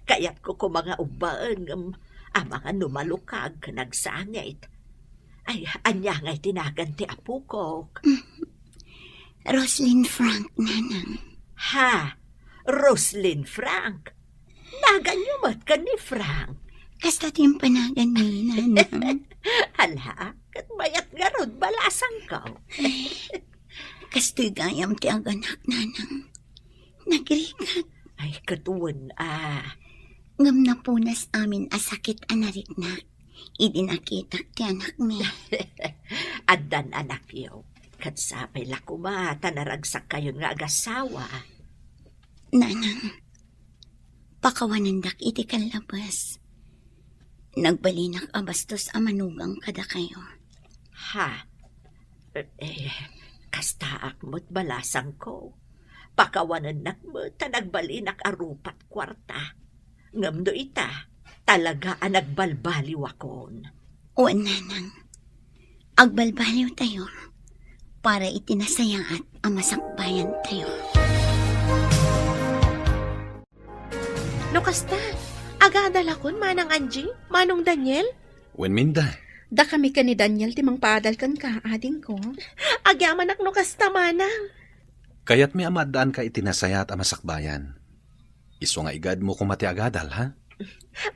Kayatko koma nga ubbaen, ngem amangan no malukag ken agsangit. Ay, ania ngay ti nagan ti apokok? Roslyn Frank, nanang. Ha? Roslyn Frank? Naganyo met ken ni Frank? Kasta ti impanagan mi, nanang. Hala, ket mayat ngarud, balasangko. Kastoy gayam ti aganak, nanang. Nagrigat. Ay, ket wen a. Ngem napunas amin a sakit a nariknak idi nakitak ti anakmi. Addan anakyo. Ket sapay la koma ta naragsak kayon nga agasawa. Nanang, pakawanendak iti kallabes. Nagbalinak a bastos a manugang kadakayo. Ha? Eh, kastaak met, balasangko. Pakawanennak met ta nagbalinak a rupat kuarta. Ngem no ita, talaga a nagbalbaliwakon. Wen, nanang. Agbalbaliwtayo para iti nasayaat a masakbayantayo. No kasta, agadalakon, Manang Angie, Manong Daniel? Wen, Minda. Dakami ken ni Daniel ti mangpaadal kenka, adingko. Agyamanak no kasta, Manang. Kayatmi a maaddaanka iti nasayaat a masakbayan. Isu nga igaedmo koma ti agadal, ha?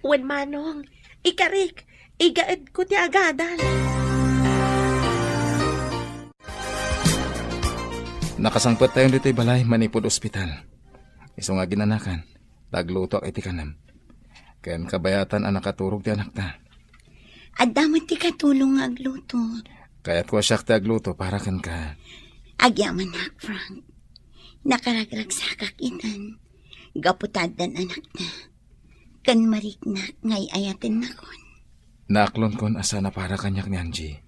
Wen, Manong. Ikarik, igaedko ti agadal. Nakasangpettayon ditoy balay manipud ospital. Isu nga aginanakan, ta aglutoak iti kanem. Ken kabayatan a nakaturog ti anakta. Adda met ti katulong nga agluto. Kayatko a siak ti agluto para kenka. Agyamanak, Frank. Nakaragragsakak itan. Gapu ta addan anakta. Ken mariknak nga ay-ayatennakon. Naaklonkon a saan a para kaniak ni Angie.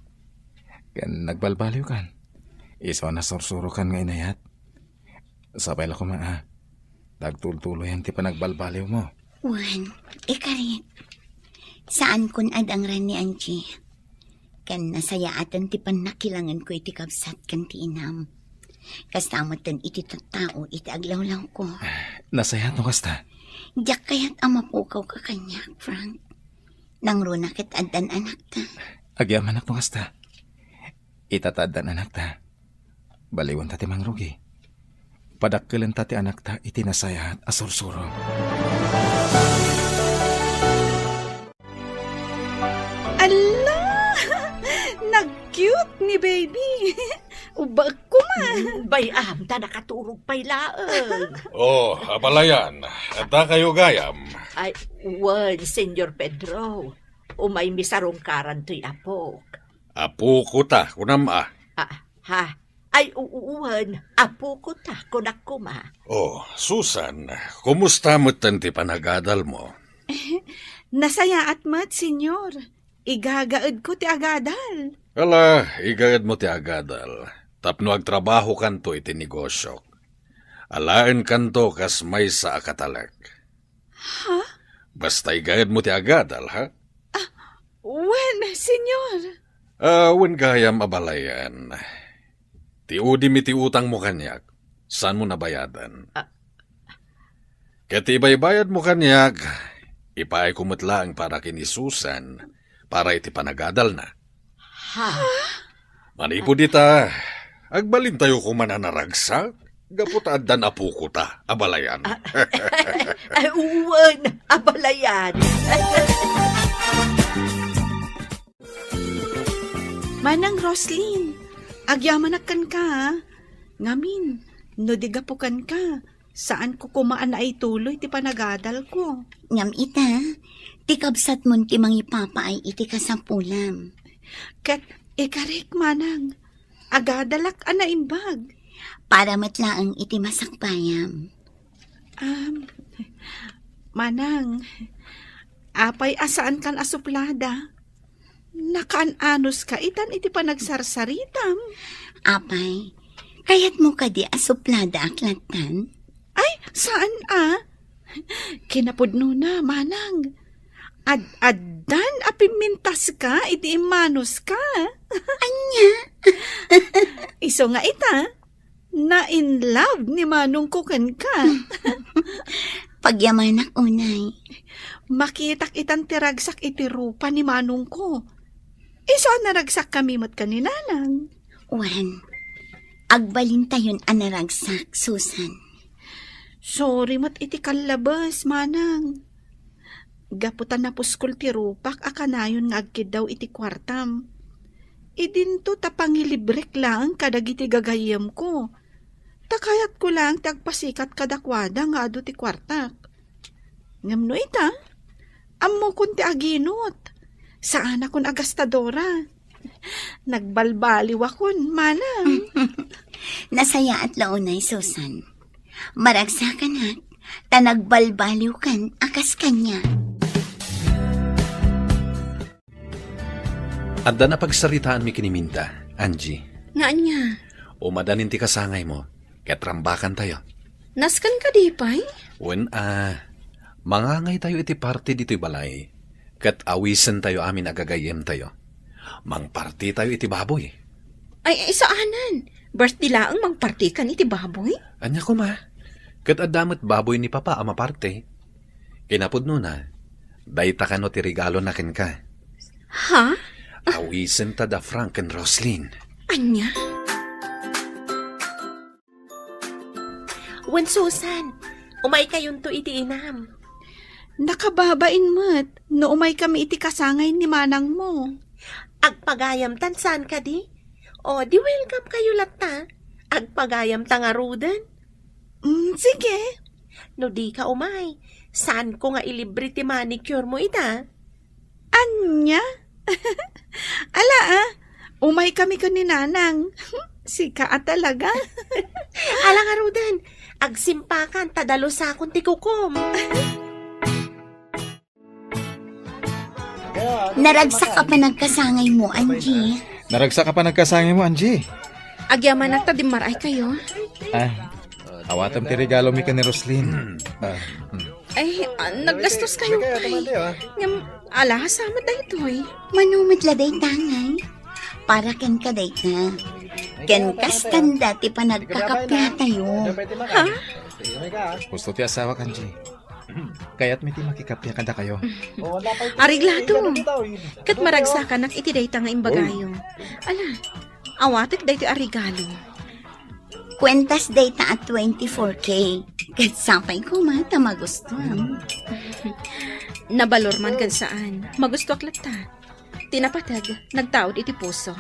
Ken nagbalbaliwkan. Isu a nasursurokan nga inayat. Sapay la koma a. Tagtultuloyan ti panagbalbaliwmo. Wen, ikarit. Saankon a dangran ni Angie. Ken nasayaaten ti pannakilangenko iti kabsat ken ti inam. Kasta metten iti tattao iti aglawlawko. Nasayaat no kasta. Diak kayat a mapukawka kaniak, Frank. Nangruna ket addan anakta. Agyamanak no kasta. Ita ta addan anakta. Baliwenta ti mangrugi. Padakkelenta ti anakta iti nasayaat a sursuro. Alla! Nag-cute ni baby. Ubaek koma. Bay-am, ta nakaturog pay laeng. Oh, abalayan. Adda kayo gayam? Ay, wen, Senyor Pedro. Umaymi sarungkaran toy apok. Apoko ta, kunam a. Ah, ha? Ay, u-, wen, apoko ta, kunak koma. Oh, Susan, kumusta metten ti panagadalmo? Nasayaat met, Senyor. Igagaedko ti agadal. Ala, igaedmo ti agadal. Tapno agtrabahokanto iti negosiok. Alaenkanto kas maysa a katalek. Ha? Basta igaedmo ti agadal, ha? Ah, wen, Senyor. Ah, wen gayam abalayan. Ti udim iti utangmo kaniak, saanmo nabayadan. Ah. Ket ti ibaybayadmo kaniak, ipaayko met laeng para ken ni Susan, para iti panagadalna. Ha? Manipud ita, agbalintayo koma a naragsak, gapu ta addan apokota, abalayan. Ah, ay, wen, abalayan. Manang Roslyn, agyamanak kenka, a. Ngamin, no di gapu kenka, saanko koma a naituloy ti panagadalko. Ngem ita, ti kabsatmon ti mangipapaay iti kasapulam. Ket ikarik, Manang, agadalak a naimbag. Para met laeng iti masakbayam. Um, Manang, apay a saankan a suplada? Nakaan-anuska itan iti panagsarsaritam. Apay, kayatmo kadi a supladaak lattan? Ay, saan a? Kinapudnona, Manang. Ad-addan a pimmintaska iti immanuska. Ania? Isu nga ita, na-in love ni manongko kenka. Pagyamanak unay. Makitak itan ti ragsak iti rupa ni manongko. Isu a naragsakkami met ken ni Nanang. Wen, agbalintayon a naragsak, Susan. Sorry met iti kallabes, Manang. Gapu ta napuskol ti rupak a kanayon nga agkiddaw iti kuartam. Idinto ta pangilibrek laeng kadagiti gagayyemko. Ta kayatko laeng ti agpasikat kadakuada nga adu ti kuartak. Ngem no ita, ammokon ti aginot. Saanakon a gastadora. Nagbalbaliwakon, Manang. Nasayaat la unay, Susan. Maragsakanak, ta nagbalbaliwkan a kas kaniak. Adda napagsaritaanmi ken ni Minda, Angie. Nga ania? Umadanin ti kasangaymo, ket rambakantayo. Nasken kadi pay? Wen a, mangangaytayo iti party ditoy balay, ket awisentayo amin a gagayyemtayo. Mangpartytayo iti baboy. Ay, ay, saanen. Birthday laeng mangpartykan iti baboy? Ania koma? Ket adda met baboy ni Papa a maparty. Kinapudnona, dayta kano ti regalona kenka. Ha? Awisenta da Frank ken Roslyn. Ania? Wen, Susan, umaykayonto iti inam. Nakababain met no umaykami iti kasangay ni manangmo. Agpagayamtan saan kadi? O, di welcome kayo latta. Agpagayamta ngaruden. Mm, sige. No di ka umay, saanko nga ilibre ti manicure mo ita? Ania? Ala, a, umaykami ken ni Nanang. Sika a talaga. Ala ngaruden, agsimpakan ta dalusakon ti kukom. Naragsak a panagkasangaymo, Angie. Naragsak a panagkasangaymo, Angie. Agyamanak ta dimmaray kayo. Ah, awatem ti regalomi ken ni Roslyn. Ah, hmm. Ay, ah, naggastos kayo pay. Ngem, ala, sa met daytoy. Mano met la dayta ngay? Para kenka dayta. Ken kasta ti panagkakapiatayo. Ha? Husto ti asawak, Angie. Kayatmi ti makikappia kadakayo. Ariglato. Ket maragsakanak iti dayta nga imbagayo. Ala, awatek daytoy a regalo. Kuentas dayta a twenty-four K. Ket sapay koma ta magustuam. Nabalor man ken saan. Magustuak latta. Ti napateg, nagtaud iti puso.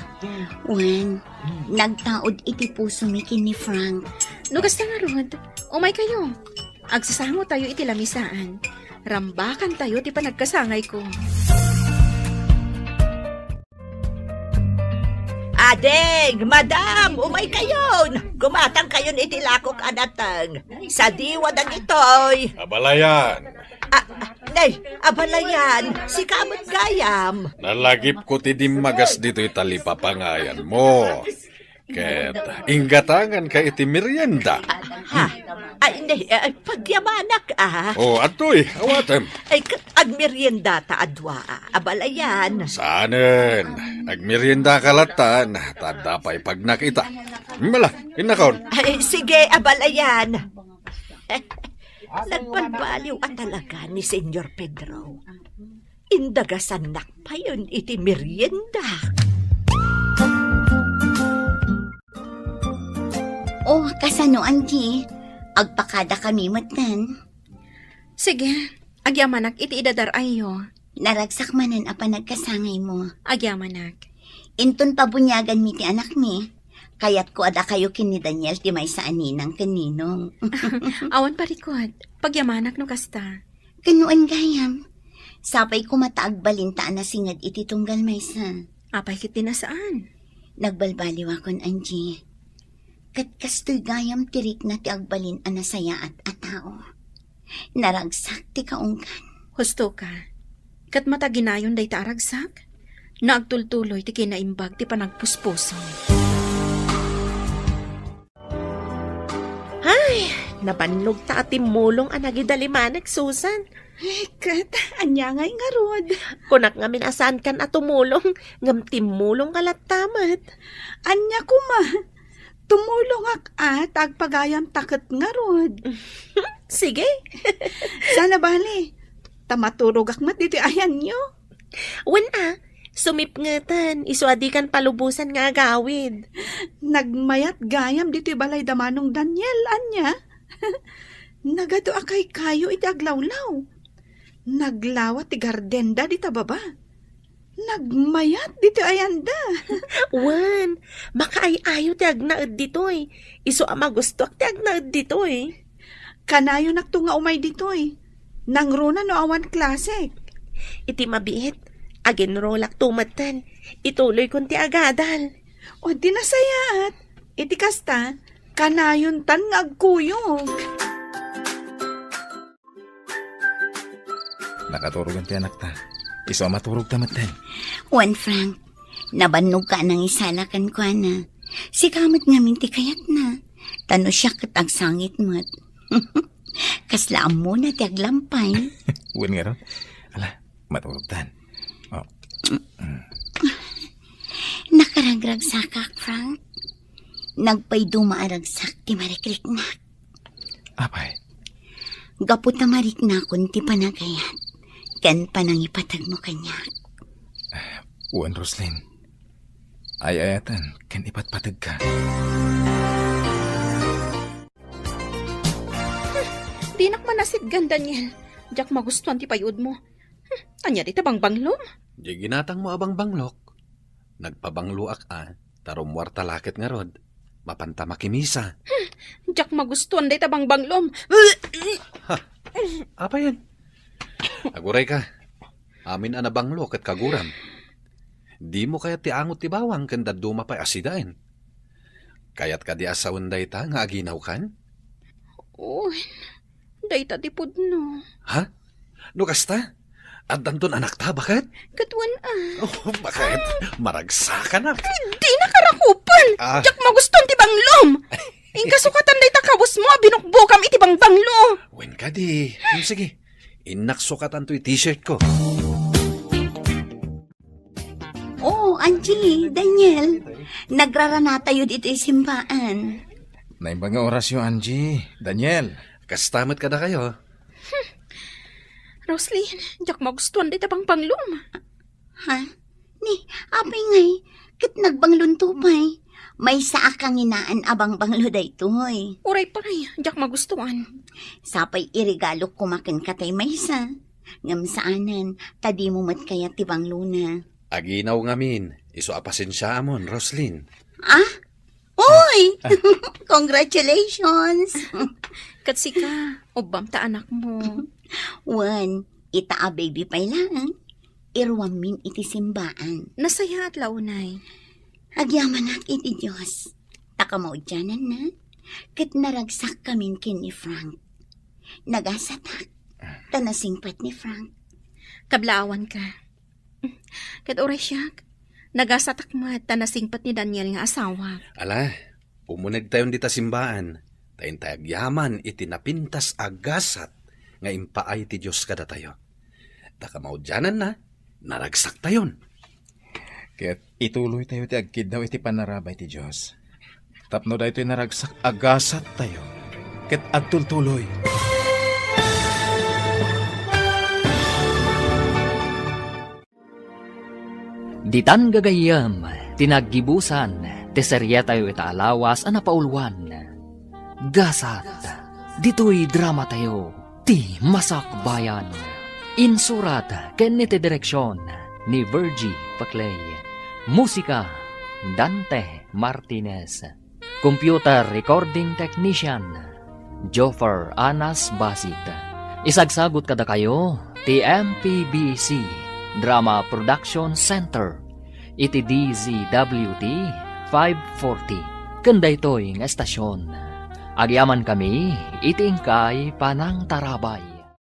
Wen, nagtaud iti pusomi ken ni Frank. No kasta ngarud, umaykayo. Agsasangotayo iti lamisaan. Rambakantayo ti panagkasangayko. Ading, madam, umaykayon. Gumatangkayon iti lakok a nateng. Sadiwa dagitoy. Abalayan. Ah, ah, nay, abalayan, sika met gayam. Nalagipko ti dimmagas ditoy talipapangayanmo. Ket inggatanganka iti merienda. Ha? Ay, nay, ay, pagyamanak, ah. O, adtoy, awatem. Ay, ket agmeriendata a dua, ah, abalayan. Saanen, agmeriendaka lattan, ta adda pay pagnak ita. Mala, innakon. Ay, sige, abalayan. Nagbalbaliw a talaga ni Señor Pedro. Indagasannak payen iti merienda. Oh, kasano, Angie? Agpakadakami metten. Sige, agyamanak iti idadar-ayyo. Naragsak manen a panagkasangaymo. Agyamanak. Inton pabuniaganmi ti anakmi, kayatko a dakayo ken ni Daniel ti maysa a ninang ken ninong. Awan parikut, pagyamanak no kasta. Ken no wen gayam, sapay koma ta agbalin ta a nasinged iti tunggal maysa. Apay ket ti nasaan? Nagbalbaliwakon, Angie. Ket kastoy gayam ti rikna ti agbalin a nasayaat a tao. Naragsak ti kaunggan. Husto ka. Ket mataginayon dayta a ragsak, no agtultuloy ti kinaimbag ti panagpuspuso. Ay, nabannogta a timmulong a nagidalimanek, Susan. Ay, ket, ania ngay ngarud? Kunak ngamin a saankan a tumulong, ngem timmulong ka latta met. Ania koma? Tumulongak a ta agpagayamta ket ngarud. Sige. Saan a bale, ta maturogak met ditoy ayanyo. Wen a, sumipngeten, isu a dikan palubosan nga agawid. Nagmayat gayam ditoy balay da Manong Daniel, ania? Nagadu a kaykayo iti aglawlaw. Naglawa ti gardenda dita baba. Nagmayat ditoy ayanda. Wen, makaay-ayo ti agnaed ditoy. Isu a magustoak ti agnaed ditoy. Kanayonakto nga umay ditoy. Nangruna no awan klasek. Iti mabiit, aginrolakto metten. Ituloykon ti agadal. O di nasayaat. Iti kasta, kanayontan nga agkuyog. Nakaturogen ti anakta. Isu a maturogta metten. Wen, Frank, nabannogka a nangisala kenkuana. Sika met ngamin ti kayatna. Ta no siak ket agsangit met. Kasla ammona ti aglampay. Wen ngarud. Ala, maturogtan. Oh. Nakaragragsakak, Frank. Nagpayduma a ragsak ti marikriknak. Apay? Gapu ta mariknakon ti panagayat ken panangipategmo kaniak. Wen, Roslyn. Ay-ayaten ken ipatpategka. Dinak manasitgan, Daniel. Diak magustuan ti payudmo. Hmm, ania dita bangbanglom? Di ginatangmo a bangbanglok. Nagpabangloak a, ta rummuarta la ket ngarud. Mapanta makimisa. Hmm, diak magustuan dayta bangbanglom. Ha? Apayen? Aguray ka. Amin a nabanglo ket kaguram. Dimo kayat ti angot ti bawang ken dadduma pay a sidaen? Kayat kadi a sawen dayta nga aginawkan? Wen, dayta ti pudno. Ha? No kasta? Addanton anakta, baket? Ket wen a. Oh, baket? Maragsakanak. Dinaka rakupen. Ah. Diak magustuan ti banglom. Inka sukatan dayta kawesmo a binukbokam iti bangbanglo. Wen kadi. Hmm, sige. Innak sukatanto iti t-shirt ko. Oh, Angie, Daniel, nagraranatayo ditoy simbaan. Naimbag nga orasyo, Angie, Daniel. Kasta met kadakayo. Hmm. Roslyn, diak magustuan dayta bangbanglom. Ha? Ni, apay ngay, ket nagbanglonto pay. Maysa a kanginaan a bangbanglo daytoy. Uray pay, diak magustuan. Sapay iregalok koma kenka tay maysa. Ngem saanen, ta dimo met kayat ti banglona. Aginaw ngamin, isu a pasensiaamon, Roslyn. Ah? Uy! Congratulations! Ket sika, ubbam ta anakmo. Wen, ita a baby pay laeng, iruammin iti simbaan. Nasayaat la unay. Agyamanak iti Dios, ta kamaudiananna, ket naragsakkamin ken ni Frank. Nagasatak, ta nasingpet ni Frank. Kablaawanka. Ket uray siak, nagasatak met ta nasingpet ni Daniel nga asawak. Ala, umunegtayon dita simbaan, ta intay agyaman iti napintas a gasat nga impaay ti Dios kadatayo. Ta kamaudiananna, naragsaktayon. Ket ituloytayo ti agkiddaw iti panarabay ti Dios. Tapno daytoy naragsak a gasattayo ket agtultuloy. Ditan gagayyem ti naggibusan ti serietayo ita a lawas a napauluan, Gasat. Ditoy dramatayo, ti Masakbayan. Insurat ken iti direksion ni Virgie Paclay. Musika, Dante Martinez. Computer recording technician, Joffer Anas Basit. Isagsagut kadakayo ti M P B C Drama Production Center iti D Z W T five forty. Ken daytoy nga estasion, agyamankami iti inkay panangtarabay.